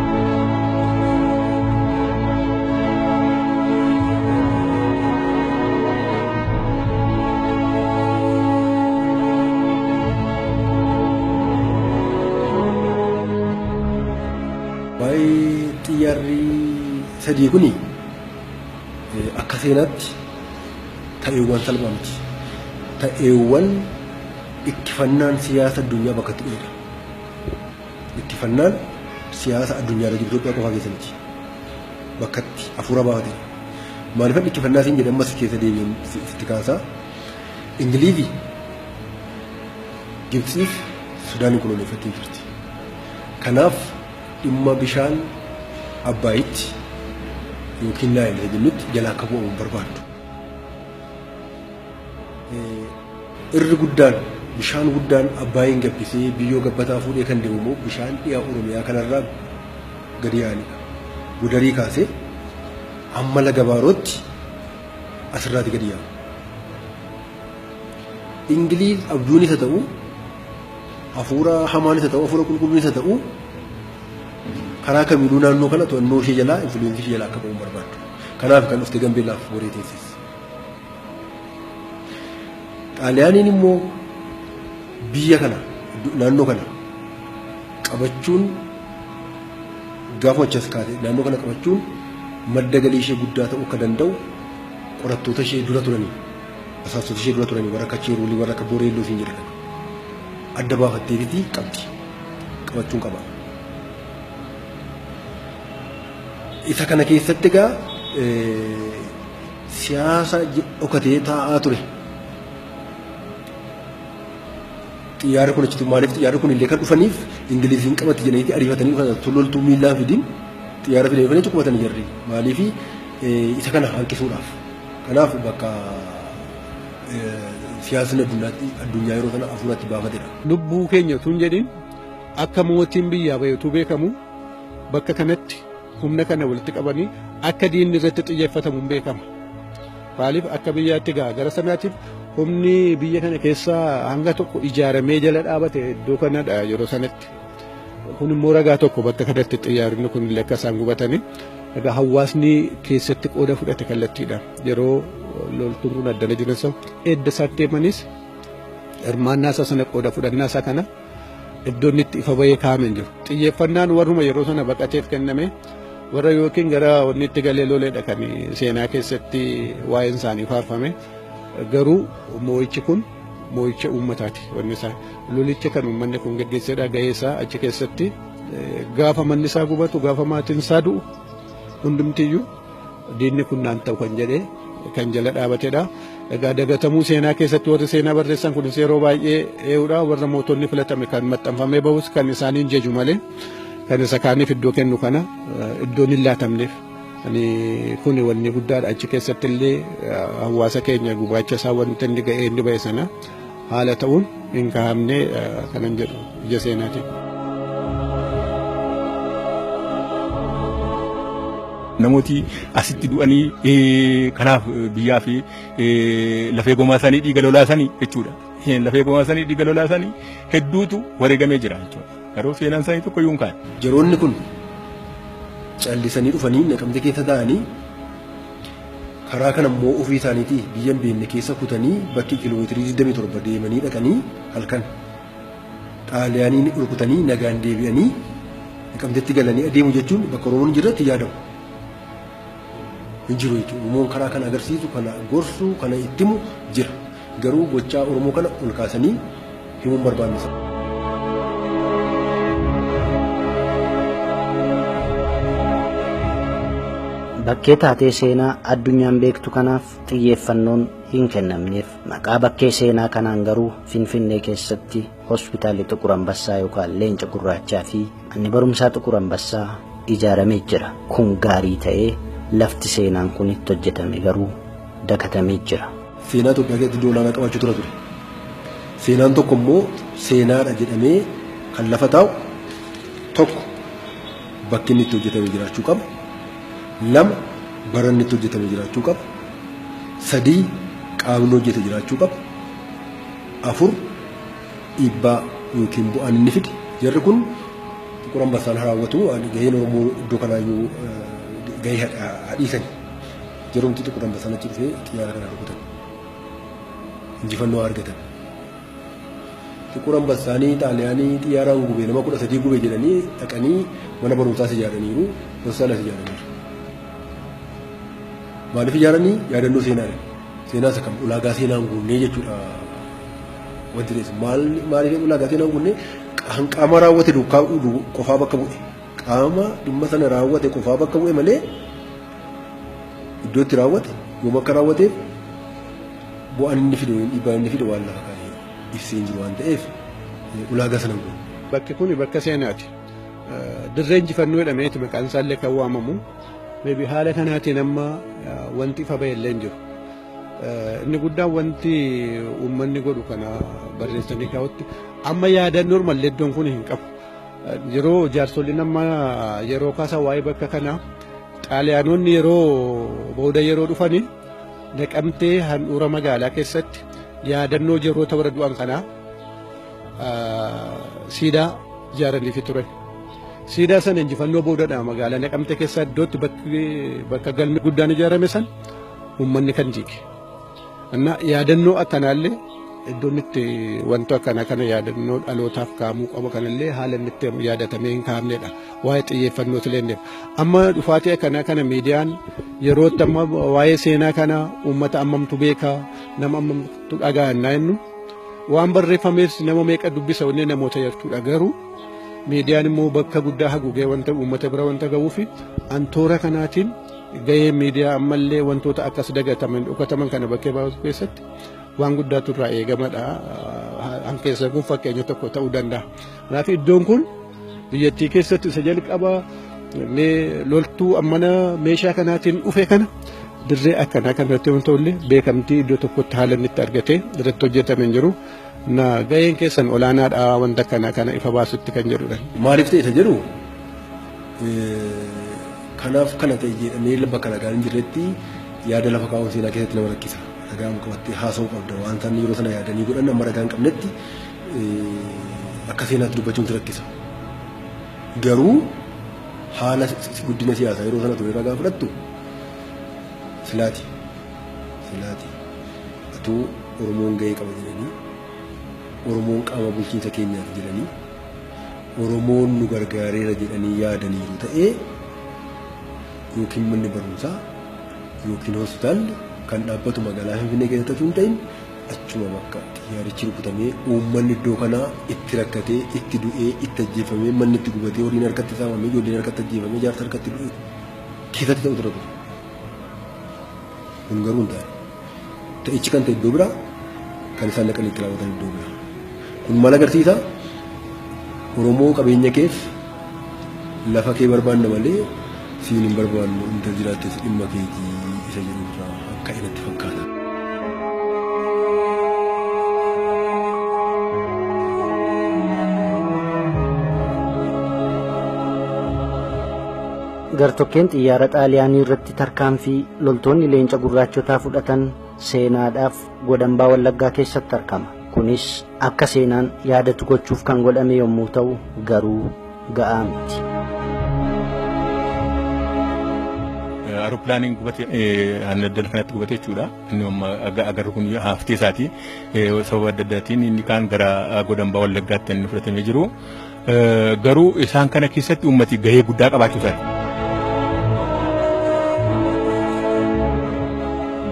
[SPEAKER 4] Waa'ee xiyyaarri sadii kuni akka seenaatti ta'eewwan salphaa miti. Ta'eewwan ittifannaan siyaasa addunyaa bakka itti dhufedha. Ittifannaan siyaasa addunyaa irra jiru Itoophiyaa qofaa keessa miti. Bakka itti hafuura baafatedha. Maaliifan ittifannaa siin jedhe ammas keessa deebiin sitti kaasaa. Ingiliizi Gibxiif Sudaaniin koloneeffattee jirti. Kanaaf dhimma bishaan Abbaayitti yookiin Naayil isa jennutti jalaa akka bu'amu barbaaddu. Irri guddaan bishaan guddaan Abbaayiin gabbisee biyyoo gabbataa fuudhee kan deemu immoo bishaan dhiha Oromiyaa kanarraa gadi yaa'anidha. Gudarii kaasee hamma laga Baarootti asirraati gadi yaa'a. Ingiliiz abjuun isa ta'u Hafuura hamaan isa ta'u, hafuura qulqulluun isa ta'u, karaa kamiinuu naannoo kana to'annoo ishee jalaa, influence ishee jalaa akka ba'u barbaaddu. Kanaaf kan dhufte Gambeellaaf Booree teessis. Xaaliyaaniin immoo biyya kana, naannoo kana qabachuun, gaafa achas kaate naannoo kana qabachuun madda galii ishee guddaa ta'uu akka danda'u qorattoota ishee dura turanii, basaastota ishee dura turanii, warra akka Cheeruulii, warra akka Boreelloo siin jedhan adda baafatteefiti qabdi, qabachuun qaba. Isa kana keessatti egaa siyaasa dhokatee taa'aa ture. Xiyyaarri kun achitti maaliif, xiyyaarri kun illee kan dhufaniif Ingiliziin qabatti jedhaniiti ariifatanii dhufan. Loltuu miillaan fidin xiyyaara fidanii dhufanii qubatanii jarri, maaliif isa kana hanqisuudhaaf. Kanaaf bakka siyaasni addunyaa yeroo sana hafuuratti baafatedha.
[SPEAKER 5] Lubbuu keenya utuu hin jedhin akka mootiin biyyaa bahe utuu beekamu, bakka kanatti humna kana walitti qabanii akka diinni irratti xiyyeeffatamu hin beekama. Maaliif akka biyyaatti gaa gara sanaatiif humni biyya kana keessaa hanga tokko ijaaramee jala dhaabate iddoo kanadha yeroo sanatti. Kun immoo ragaa tokko, bakka kanatti xiyyaaronni kun illee akka isaan gubatanii. Egaa hawaasni keessatti qooda fudhate kallattiidha. Yeroo loltuun kun addana jiran sana edda isaan deemanis hirmaannaa isaa sana, qooda fudhannaa isaa kana iddoon itti ifa bahee kaa'ame hin jiru. Xiyyeeffannaan warruma yeroo sana baqateef kenname, warra yookiin gara wanni itti galee loleedha kan seenaa keessatti waa'een isaanii faarfame. Garuu moo'ichi kun moo'icha uummataati. Wanni isaa lolicha kan uummanni kun geggeessedha, gahee isaa achi keessatti gaafa manni isaa gubatu, gaafa maatiin isaa du'u, hundumtiyyuu diinni kun naan ta'u kan jedhee kan jala dhaabatedha. Egaa dagatamuu seenaa keessatti warri seenaa barreessan kunis yeroo baay'ee ee'uudha, warra mootonni filatame kan maxxanfamee bahus kan isaaniin jeju malee kan isa kaaniif iddoo kennu kana iddoon hin laatamneef. Ani kuni wanni guddaadha, achi keessatti illee hawaasa keenya gubaacha isaa wanta inni ga'ee inni ba'e sana haala ta'uun hin kaa'amne kanan jedhu ija seenaatiin.
[SPEAKER 3] Namooti asitti du'anii kanaaf biyyaa fi lafee gomaa isaanii dhiiga lolaasanii jechuudha. Lafee gomaa isaanii dhiiga lolaasanii hedduutu wareegamee jira jechuudha. Garuu seenaan isaanii tokko iyyuu hin kaane.
[SPEAKER 4] Yeroonni kun callisanii dhufanii Naqamte keessa taa'anii, karaa kana immoo ofii isaaniitii biyya hin beekne keessa kutanii bakki kiiloomeetirii 27 deemanii dhaqanii halkan Xaaliyaanii rukutanii nagaan deebi'anii Naqamtetti galanii adeemu jechuun bakka Oromoon hin jirretti yaadamu. Hin jiru jechuudha. Oromoon karaa kana agarsiisu, kana gorsu, kana itti himu jira. Garuu gochaa Oromoo kana ol kaasanii himuun barbaannisa.
[SPEAKER 2] Bakkee taatee seenaa addunyaan beektu kanaaf xiyyeeffannoon hin kennamneef. Maqaa bakkee seenaa kanaan garuu Finfinnee keessatti hospitaalli Xuqur Ambassaa yookaan Leenca Gurraachaa fi manni barumsaa Xuqur Ambassaa ijaaramee jira. Kun gaarii ta'ee, lafti seenaan kun itti hojjetame garuu dagatamee jira.
[SPEAKER 4] Seenaa Itoophiyaa keessatti iddoo olaanaa qabaachuu tura ture. Seenaan tokko immoo seenaadha jedhamee kan lafa taa'u, tokko, bakki inni itti hojjetame jiraachuu qaba. Lama, bara inni itti hojjetame jiraachuu qaba. Sadii, qaamni hojjete jiraachuu qaba. Afur, dhiibbaa yookiin bu'aan inni fide. Jarri kun Xuqur Ambassaan raawwatu gaheen Oromoo iddoo kanaayyuu gahee hadhiisani. Yeroo Xuqur Ambassaan achi dhufee xiyyaara kana rukutan. Injifannoo argatan. Xuqur Ambassaanii Xaaliyaanii xiyyaaraan gube, nama 13 gube jedhanii dhaqanii mana barumsaas ijaaraniiru, hospitaalas ijaaraniiru. Maaliif ijaaranii? Yaadannoo seenaadha. Seenaa isa kam? Ulaagaa seenaan guunnee jechuudha. Wanti ta'es maal, maaliif ulaagaa seenaan guunnee? Kan qaama raawwate duukaa qofaa bakka bu'e. Qaama dhimma sana raawwate qofaa bakka bu'e malee iddoo itti raawwate, yoom akka raawwateef, bu'aan inni fide, dhiibbaan inni fide waan lafa kaa'ee ibsee hin jiru waan ta'eef ulaagaa sana hin guunne.
[SPEAKER 5] Bakki kun bakka seenaati. Dirree injifannoo jedhameeti maqaan isaallee kan waamamu. Maybe haala kanaatiin amma wanti ifa bahe illee hin jiru. Inni guddaan wanti uummanni godhu kana barreessanii kaa'utti amma yaadannoo mallee iddoon kun hin qabu. Yeroo jaarsoliin amma yeroo kaasan waa'ee bakka kanaa, Xaaliyaanonni yeroo booda yeroo dhufanii Naqamtee handhuura magaalaa keessatti yaadannoo yeroota warra du'an kanaa Siidaa ijaaraniifi turan. Siidaa sana injifannoo boodadha magaalaa Naqamte keessaa iddootti bakka galmi guddaan ijaarame san uummanni kan diige. Yaadannoo akkanaallee iddoon itti wanta akkanaa kana yaadannoo dhalootaaf kaa'amuu qabu kanallee haala inni itti yaadatamee hin kaa'amnedha. Waa'ee xiyyeeffannoo illee amma dhufaatii akkanaa kana miidiyaan yerootti amma waa'ee seenaa kana uummata ammamtu beekaa, nama ammamtu dhaga'annaa jennu, waan barreeffamees nama meeqa dubbisa wanni namoota yartuudha. Garuu miidiyaan immoo bakka guddaa haguugee wanta uummata bira wanta ga'uufi antoora kanaatiin gahee miidiyaa ammallee wantoota akkas dagataman dhokataman kana bakkee baasuu keessatti waan guddaatu irraa eegamadha. Hankeessa kun fakkeenya tokko ta'uu danda'a. Kanaaf iddoon kun biyyattii keessatti isa jalqaba loltuu ammana meeshaa kanaatiin dhufe kana dirree akkanaa kanarratti yoo ta'ullee beekamtii iddoo tokkotti haala inni itti argatee irratti hojjetame hin jiru. Na gaheen keessan olaanaadha wanta akkanaa kana ifa baasutti kan jedhudha.
[SPEAKER 4] Maaliif ta'e isa jedhu kanaaf kana ta'e jedhamee bakka ragaan hin jirretti yaada lafa kaa'uun seenaa keessatti nama rakkisa. Ragaa qabattee haasa'uu qabda. Waan isaan yeroo sana yaadanii godhan amma ragaa hin qabnetti akka seenaatti dubbachuun si rakkisa. Garuu haala guddina siyaasaa yeroo sana ture ragaa fudhattu silaati. Silaati. Atuu Oromoon gahee qaba jedhanii, Oromoon qaama bulchiinsa keenyaati jedhanii, Oromoon nu gargaareera jedhanii yaadaniiru ta'ee yookiin manni barumsaa yookiin hospitaalli kan dhaabbatu magaalaa Finfinnee keessatti osoo hin ta'in achuma bakka xiyyaarichi rukutamee uummanni iddoo kanaa itti rakkatee, itti du'ee, itti ajjeefamee, manni itti gubatee, horiin harkatti saamamee, ijoolleen harkatti ajjeefamee, jaarsa harkatti du'e keessatti ta'u ture. Kun garuu hin taane. Ta'ichi kan ta'e iddoo biraa, kan isaan dhaqanii itti raawwatan iddoo biraa. Kun maal agarsiisa? Oromoo qabeenya keef lafa kee barbaanna malee siin hin barbaannu, intal jiraattes dhimma keetii isa jedhu irraa akka irratti fakkaata.
[SPEAKER 2] Gartokkeen xiyyaara Xaaliyaanii irratti tarkaanfii loltoonni leenca gurraachotaa fudhatan seenaadhaaf godambaa Wallaggaa keessatti argama. Kunis akka seenaan yaadatu gochuuf kan godhame yommuu ta'u garuu ga'aa miti.
[SPEAKER 3] Aeroplaaniin gubate addana kanatti gubate jechuudha. Inni amma agarru kun haftee isaati. Sababa adda addaatiin inni kaan gara godambaa Wallaggaatti inni fudhatamee jiru. Garuu isaan kana keessatti uummati gahee guddaa qabaachuu isaati.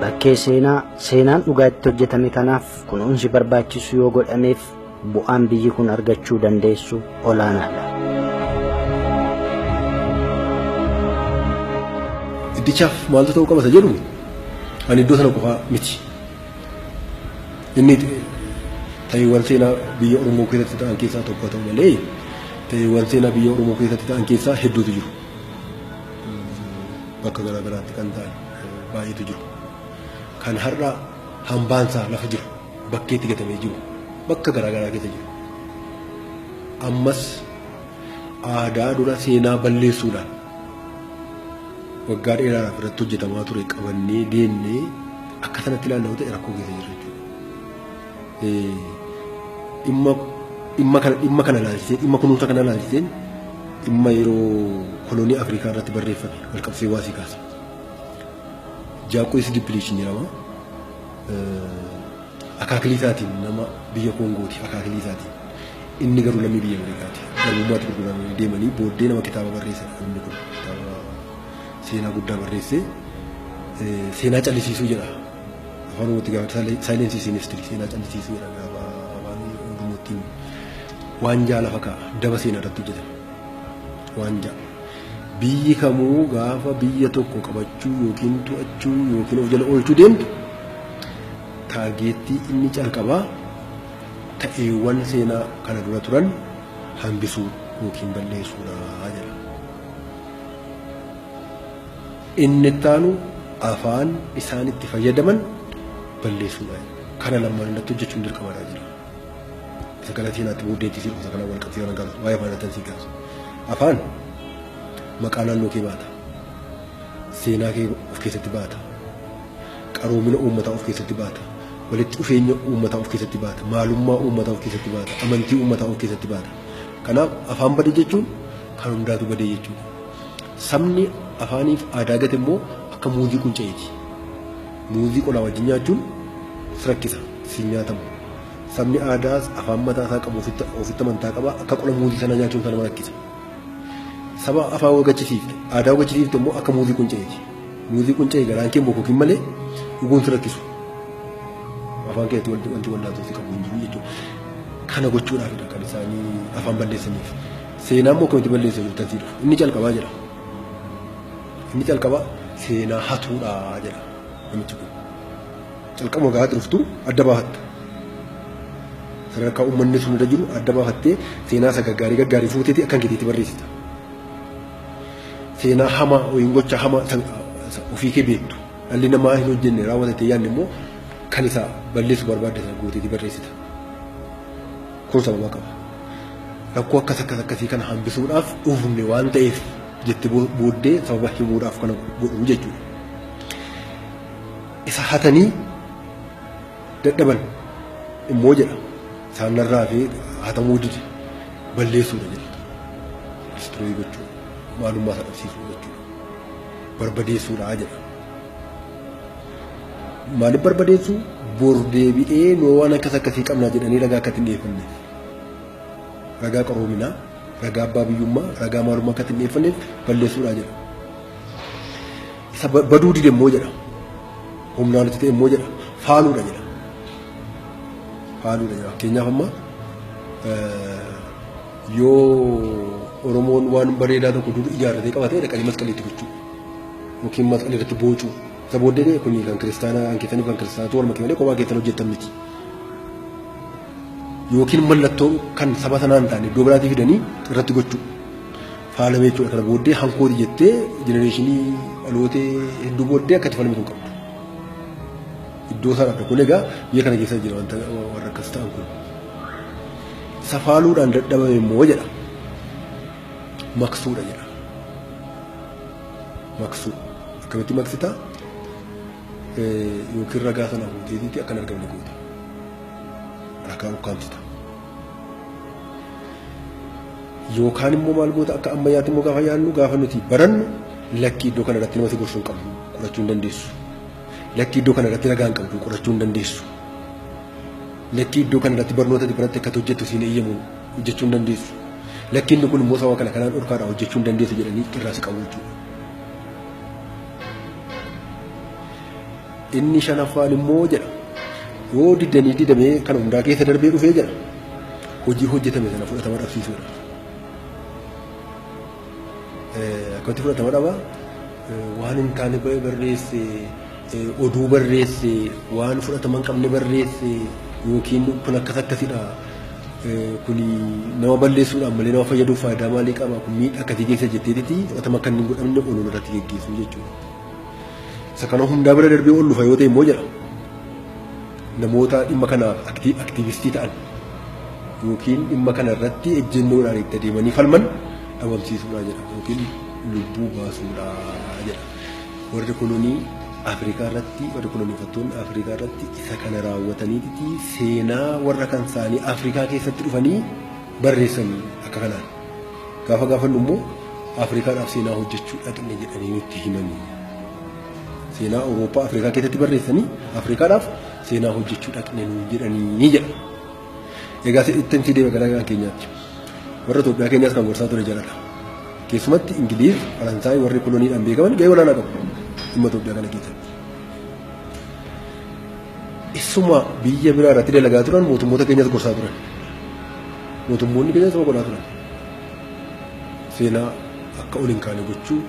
[SPEAKER 2] Bakkee seenaa seenaan dhugaa itti hojjetame kanaaf kunuunsi barbaachisu yoo godhameef bu'aan biyyi kun argachuu dandeessu olaanaadha.
[SPEAKER 4] Iddichaaf maaltu ta'uu qaba isa jedhu ani iddoo sana qofaa miti. Inni ta'iiwwan seenaa biyya Oromoo keessatti ta'an keessaa tokko ta'u malee ta'iiwwan seenaa biyya Oromoo keessatti ta'an keessaa hedduutu jiru. Bakka garaa garaatti kan ta'an baay'eetu jiru. Kan har'a hambaansaa lafa jiru, bakkeetti gatamee jiru, bakka garaa garaa keessa jiru. Ammas aadaa dura seenaa balleessuudhaan waggaa dheeraadhaaf irratti hojjetamaa ture qabannee deemnee akka sanatti ilaalla yoo ta'e rakkoo keessa jirra jechuudha. Dhimma kana ilaalchisee, dhimma kunuunsa kana ilaalchiseen dhimma yeroo kolonii Afrikaa irratti barreeffame wal qabsiisee waasii kaasa. Jaaqqoos Dippiliishin jedhama. Akaakilii isaatiin nama biyya Koongooti akaakilii isaatiin. Inni garuu lammii biyya Ameerikaati. Garbummaatti gurguramanii deemanii booddee nama kitaaba barreessedha namni kun. Kitaaba seenaa guddaa barreessee seenaa callisiisuu jedha. Afaan Oromootti gaafa silence is history, seenaa callisiisuu jedha gaafa afaan Oromootiin. Waan jaa lafa kaa'a, daba seenaa irratti hojjetame. Waan jaa. Biyyi kamuu gaafa biyya tokko qabachuu yookiin to'achuu yookiin of jala oolchuu deemtu target inni calqabaa ta'eewwan seenaa kana dura turan hambisuu yookiin balleessuudha jedha. Inni ittaanu afaan isaan itti fayyadaman balleessuudha. Kana lamaan irratti hojjechuun dirqamadha jira. Isa kana seenaatti booddeetti si dhufa, kana wal qabsiisan kaasu, waa'ee afaan irratti si kaasu. Afaan maqaa naannoo kee baata. Seenaa kee of keessatti baata. Qaroomina uummataa of keessatti baata. Walitti dhufeenya uummataa of keessatti baata. Maalummaa uummataa of keessatti baata. Amantii uummataa of keessatti baata. Kanaaf afaan bade jechuun kan hundaatu bade jechuudha. Sabni afaaniif aadaa gate immoo akka muuzii qunca'eeti. Muuzii qolaa wajjin nyaachuun si rakkisa, si nyaatamu. Sabni aadaas afaan mataa isaa qabu ofitti amantaa qaba akka qola muuzii sana nyaachuun sana nama rakkisa. Saba afaan wagachisiifte aadaa wagachisiifte immoo akka muuzii qunca'eeti. Muuzii qunca'e garaan kee bokokin malee dhuguun si rakkisu. Afaan keetti wanti wallaatoo si qabu hin jiru jechuudha. Kana gochuudhaafidha kan isaanii afaan balleessaniif. Seenaa immoo akkamitti balleessan jirtan sii dhufu. Inni calqabaa jedha. Inni calqabaa seenaa hatuudha jedha namichi kun. Calqabuma gaafa dhuftu adda baafatta. Sadarkaa uummanni sun irra jiru adda baafattee seenaa isa gaggaarii gaggaarii fuuteeti akkan keetiitti barreessita. Seenaa hamaa yookiin gocha hamaa ofii kee beektu dhalli namaa hin hojjenne raawwatatee yaadne immoo kan isa balleessu barbaadde sana gooteeti barreessita. Kun sababa qaba. Rakkoo akkas akkas akkasii kana hambisuudhaaf dhufne waan ta'eef jettee booddee sababa himuudhaaf kana godhu jechuudha. Isa hatanii dadhaban immoo jedha isaan narraa fi hatamuu dide balleessuudha jedha. Destroy gochuu maalummaa isaa dhabsiisuu jechuudha. Barbadeessuudha jedha. Maaliif barbadeessuu? Bor deebi'ee noo waan akkas akkasii qabnaa jedhanii ragaa akka ittiin dhiyeeffanneef. Ragaa qaroominaa, ragaa abbaa biyyummaa, ragaa maalummaa akka ittiin dhiyeeffanneef balleessuudha jedha. Isa baduu dide immoo jedha. Humnaan itti ta'e immoo jedha. Faaluudha jedha. Faaluudha jedha. Fakkeenyaaf amma yoo Oromoon waan bareedaa tokko dur ijaarratee qabatee dhaqanii masqaliitti gochuu yookiin masqalii irratti boocuu. Isa booddee kun kan kiristaanaa kan keessaniif kan kiristaanatu waluma malee kophaa keessan hojjettan miti. Yookiin mallattoo kan saba sanaa hin taane iddoo biraatii fidanii irratti gochuu. Faalame jechuudha. Kana booddee hankooti jettee jenereeshinii dhalootee hedduu booddee akka itti falmitu hin qabdu. Iddoo sana kun egaa biyya kana keessa jira wanta warra akkas ta'an kun. Isa faaluudhaan dadhabame immoo jedha. Maqsuudha jedha. Maqsuu. Akkamitti maqsitaa? Yookiin ragaa sana fuuteetiitti akka hin argamne goota. Ragaa ukkaamsita. Yookaan immoo maal goota akka ammayyaatti immoo gaafa yaadnu gaafa nuti barannu lakkii iddoo kana irratti nama si gorsuu hin qabdu qorachuu hin dandeessu. Lakkii iddoo kana irratti ragaa hin qabdu qorachuu hin dandeessu. Lakkii iddoo kana irratti barnoota ati baratte akka hojjettu siin eeyyamu hojjechuu hin dandeessu. Lakkiin kun immoo sababa kana kanaan dhorkaadhaa hojjechuu hin dandeessu jedhanii irraa si qabu jechuudha. Inni shanaffaan immoo jedha yoo didanii didamee kana hundaa keessa darbee dhufee jedha hojii hojjetame sana fudhatama dhabsiisuudha. Akkamitti fudhatama dhaba? Waan hin taane barreesse, oduu barreesse, waan fudhatama hin qabne barreesse yookiin kun akkas akkasidha. Kun nama balleessuudhaan malee nama fayyaduuf faayidaa maalii qaba? Kun miidhaa akkasii keessa jetteetiti fudhatama kan hin godhamne olola irratti geggeessuu jechuudha. Isa kana hundaa bira darbee ol dhufa yoo ta'e immoo jedha namoota dhimma kanaaf aktiivistii ta'an yookiin dhimma kana irratti ejjennoodhaan itti adeemanii falman dhabamsiisuudha jedha yookiin lubbuu baasuudha jedha. Warri kolonii Afrikaa irratti warri koloneeffattoonni Afrikaa irratti isa kana raawwataniiti seenaa warra kan isaanii Afrikaa keessatti dhufanii barreessanii akka kanaan. Gaafa gaafannu immoo Afrikaadhaaf seenaa hojjechuu dhaqne jedhanii nutti himanii. Seenaa Awurooppaa Afrikaa keessatti barreessanii Afrikaadhaaf seenaa hojjechuu dhaqne nuun jedhanii jedha. Egaa ittiin si deema gara keenyaatti. Warra Itoophiyaa keenyaas kan gorsaa ture jaradha. Keessumatti Ingiliiz, Faransaay warri koloniidhaan beekaman gahee olaanaa qabu dhimma Itoophiyaa kana keessatti. Isuma biyya biraa irratti dalagaa turan mootummoota keenyas gorsaa turan. Mootummoonni keenyas sama godhaa turan. Seenaa akka ol hin kaane gochuu,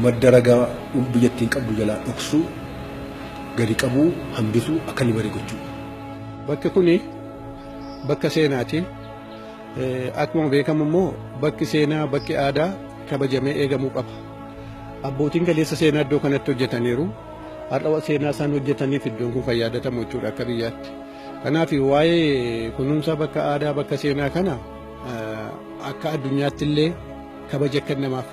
[SPEAKER 4] madda ragaa biyyattiin qabdu jalaa dhoksuu, gadi qabuu, hambisuu akka inni bare gochuu.
[SPEAKER 5] Bakki kuni bakka seenaati. Akkuma beekamu immoo bakki seenaa bakki aadaa kabajamee eegamuu qaba. Abbootiin galeessa seenaa iddoo kanatti hojjetaniiru. Har'a seenaa isaan hojjetaniif iddoon kun fayyadatamu jechuudha akka biyyaatti. Kanaaf waa'ee kunuunsa bakka aadaa bakka seenaa kana akka addunyaatti illee kabaja kennamaaf.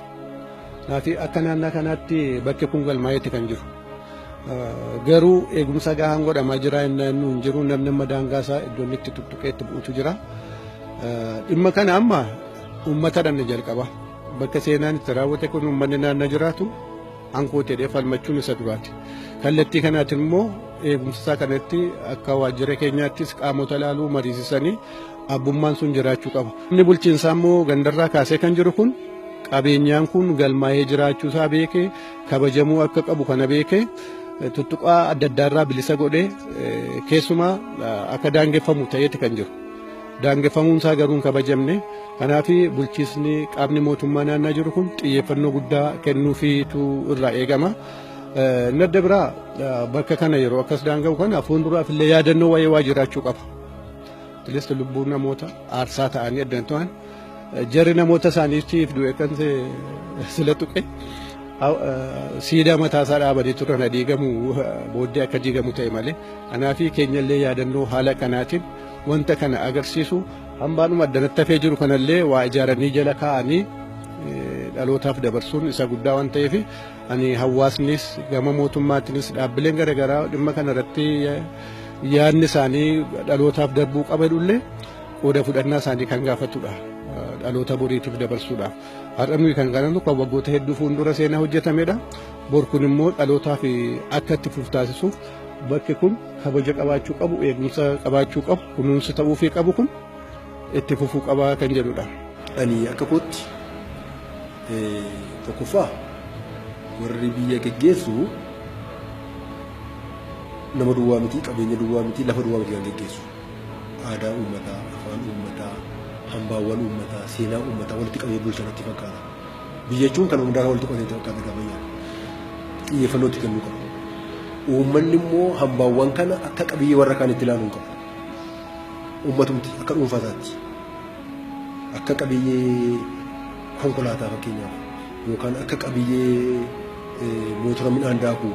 [SPEAKER 5] Kanaaf akka naannaa kanaatti bakki kun galmaa'eeti kan jiru. Garuu eegumsa gahaan godhamaa jira inni hin jiru namni amma daangaa isaa iddoo inni itti tuttuqee itti bu'utu jira. Dhimma kana amma uummata dhanna jalqaba. Bakka seenaan itti raawwate kun uummanni naannoo jiraatu aangoo ta'ee falmachuun isa duraati. Kallattii kanaatiin immoo eegumsa isaa kanatti akka waajjira keenyaattis qaamota ilaaluu mariisisanii abbummaan sun jiraachuu qaba. Inni bulchiinsaa immoo gandarraa kaasee kan jiru kun qabeenyaan kun galmaa'ee jiraachuu isaa beekee kabajamuu akka qabu kana beekee tuttuqaa adda addaarraa bilisa godhee keessumaa akka daangeffamu ta'eeti kan jiru. Daangeffamuun isaa garuu hin kabajamne. Kanaaf bulchiisni qaamni mootummaa naannaa jiru kun xiyyeeffannoo guddaa kennuufiitu irraa eegama. Inni adda biraa bakka kana yeroo akkas daanga'u kana fuulduraaf illee yaadannoo waa'ee waa jiraachuu qaba. Atleast lubbuun namoota aarsaa ta'anii adda ta'an jarri namoota isaaniitiif du'e kan sila tuqe siidaa mataa isaa dhaabanii turan diigamu booddee akka diigamu ta'e malee. Kanaaf keenyallee yaadannoo haala kanaatiin wanta kana agarsiisu hambaanuma addanatti hafee jiru kanallee waa ijaaranii jala kaa'anii dhalootaaf dabarsuun isa guddaa waan ta'eef ani hawaasnis gama mootummaatiinis dhaabbileen garaagaraa dhimma kana irratti yaadni isaanii dhalootaaf darbuu qaba jedhullee qooda fudhannaa isaanii kan gaafatudha. Dhaloota boriitiif dabarsuudhaaf. Har'a nuyi kan garannu kan waggoota hedduu fuuldura seenaa hojjetamedha. Bor kun immoo dhalootaaf akka itti fufu taasisuuf bakki kun kabaja qabaachuu qabu, eegumsa qabaachuu qabu, kunuunsi ta'uufii qabu kun itti fufuu qabaa kan jedhudha.
[SPEAKER 4] Ani akka kootti tokkoffaa warri biyya geggeessu nama duwwaa miti, qabeenya duwwaa miti, lafa duwwaa miti kan geggeessu. Aadaa uummataa, afaan uummataa, hambaawwan uummataa, seenaa uummataa walitti qabee bulchan natti fakkaata. Biyya jechuun kan hundaa walitti qabee natti fakkaata gaafa yaadu. Xiyyeeffannoo itti kennuu qabu. Uummanni immoo hambaawwan kana akka qabiyyee warra kaanitti ilaaluu hin qabu. Uummatumti akka dhuunfaa isaatti. Akka qabiyyee konkolaataa fakkeenyaaf yookaan akka qabiyyee mootora midhaan daakuu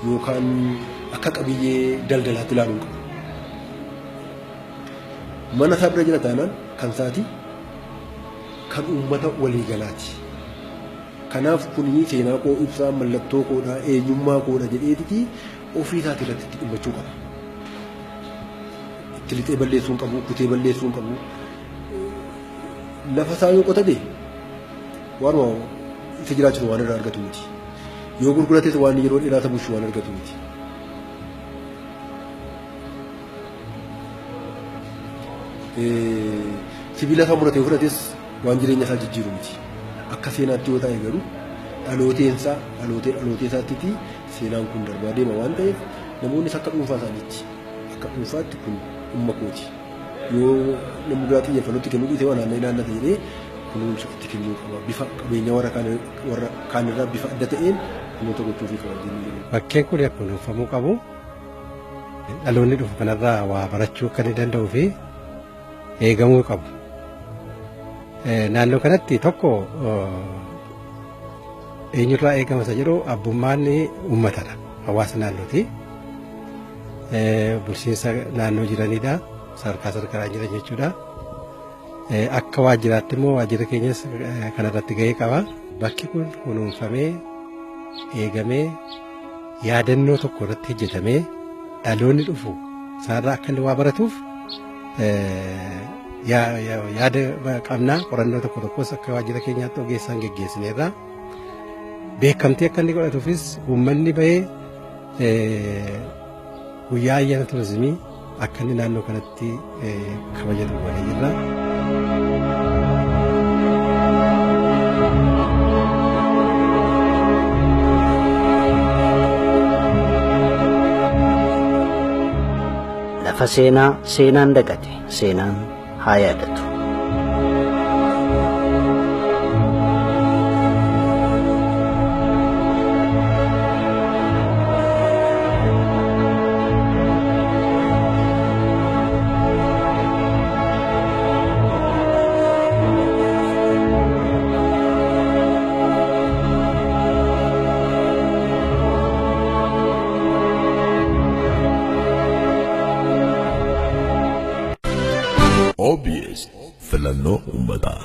[SPEAKER 4] yookaan akka qabiyyee daldalaatti ilaaluu hin qabu. Mana isaa bira jira taanaan kan isaati kan uummata waliigalaati. Kanaaf kuni seenaa koo ibsaa mallattoo koodha eenyummaa koodha jedheetiti ofii isaati irratti itti dhimmachuu qaba. Itti lixee balleessuu hin qabu, kutee balleessuu hin qabu. Lafa isaa yoo qotate waanuma isa jiraachisu waan irraa argatu miti. Yoo gurgurates waan yeroo dheeraa isa bulchu waan argatu miti. Sibiila isaa muratee fudhates waan jireenya isaa jijjiiru miti. Akka seenaatti yoo ta'e garuu dhalooteen isaa dhalootee dhalootee isaatti seenaan kun darbaa deema waan ta'eef namoonnis akka dhuunfaa isaaniitti akka dhuunfaatti kun dhimma kooti. Yoo namni biraa xiyyeeffannootti kennuu dhiise waan naannoo naannata jedhee kunuunsa itti kennuu qaba. Bifa qabeenya warra kaanirraa bifa adda ta'een kunuunsa gochuufii qaba jennee.
[SPEAKER 7] Bakkeen kun kunuunfamuu qabu. Dhaloonni dhufu kanarraa waa barachuu akka inni danda'uu fi eegamuu qabu. Naannoo kanatti tokko eenyurraa eegama isa jedhu abbummaan uummatadha. Hawaasa naannooti. Bulchiinsa naannoo jiranidha. Sadarkaa sadarkaan jiran jechuudha. Akka waajjiraatti immoo waajjira keenyas kanarratti gahee qaba. Bakki kun kunuunfamee eegamee yaadannoo tokko irratti hojjetamee dhaloonni dhufu isaarraa akka inni waa baratuuf yaada qabnaa qorannoo tokko tokkos akka waajjira keenyaatti ogeessaan geggeessineerra. Beekamtii akka inni godhatuufis uummanni bahee guyyaa ayyaana turizimii akka inni naannoo kanatti kabajatu godhee jirra.
[SPEAKER 2] Lafa seenaa seenaan dagate seenaan haa yaadatu.
[SPEAKER 1] OBS filannoo uummataa.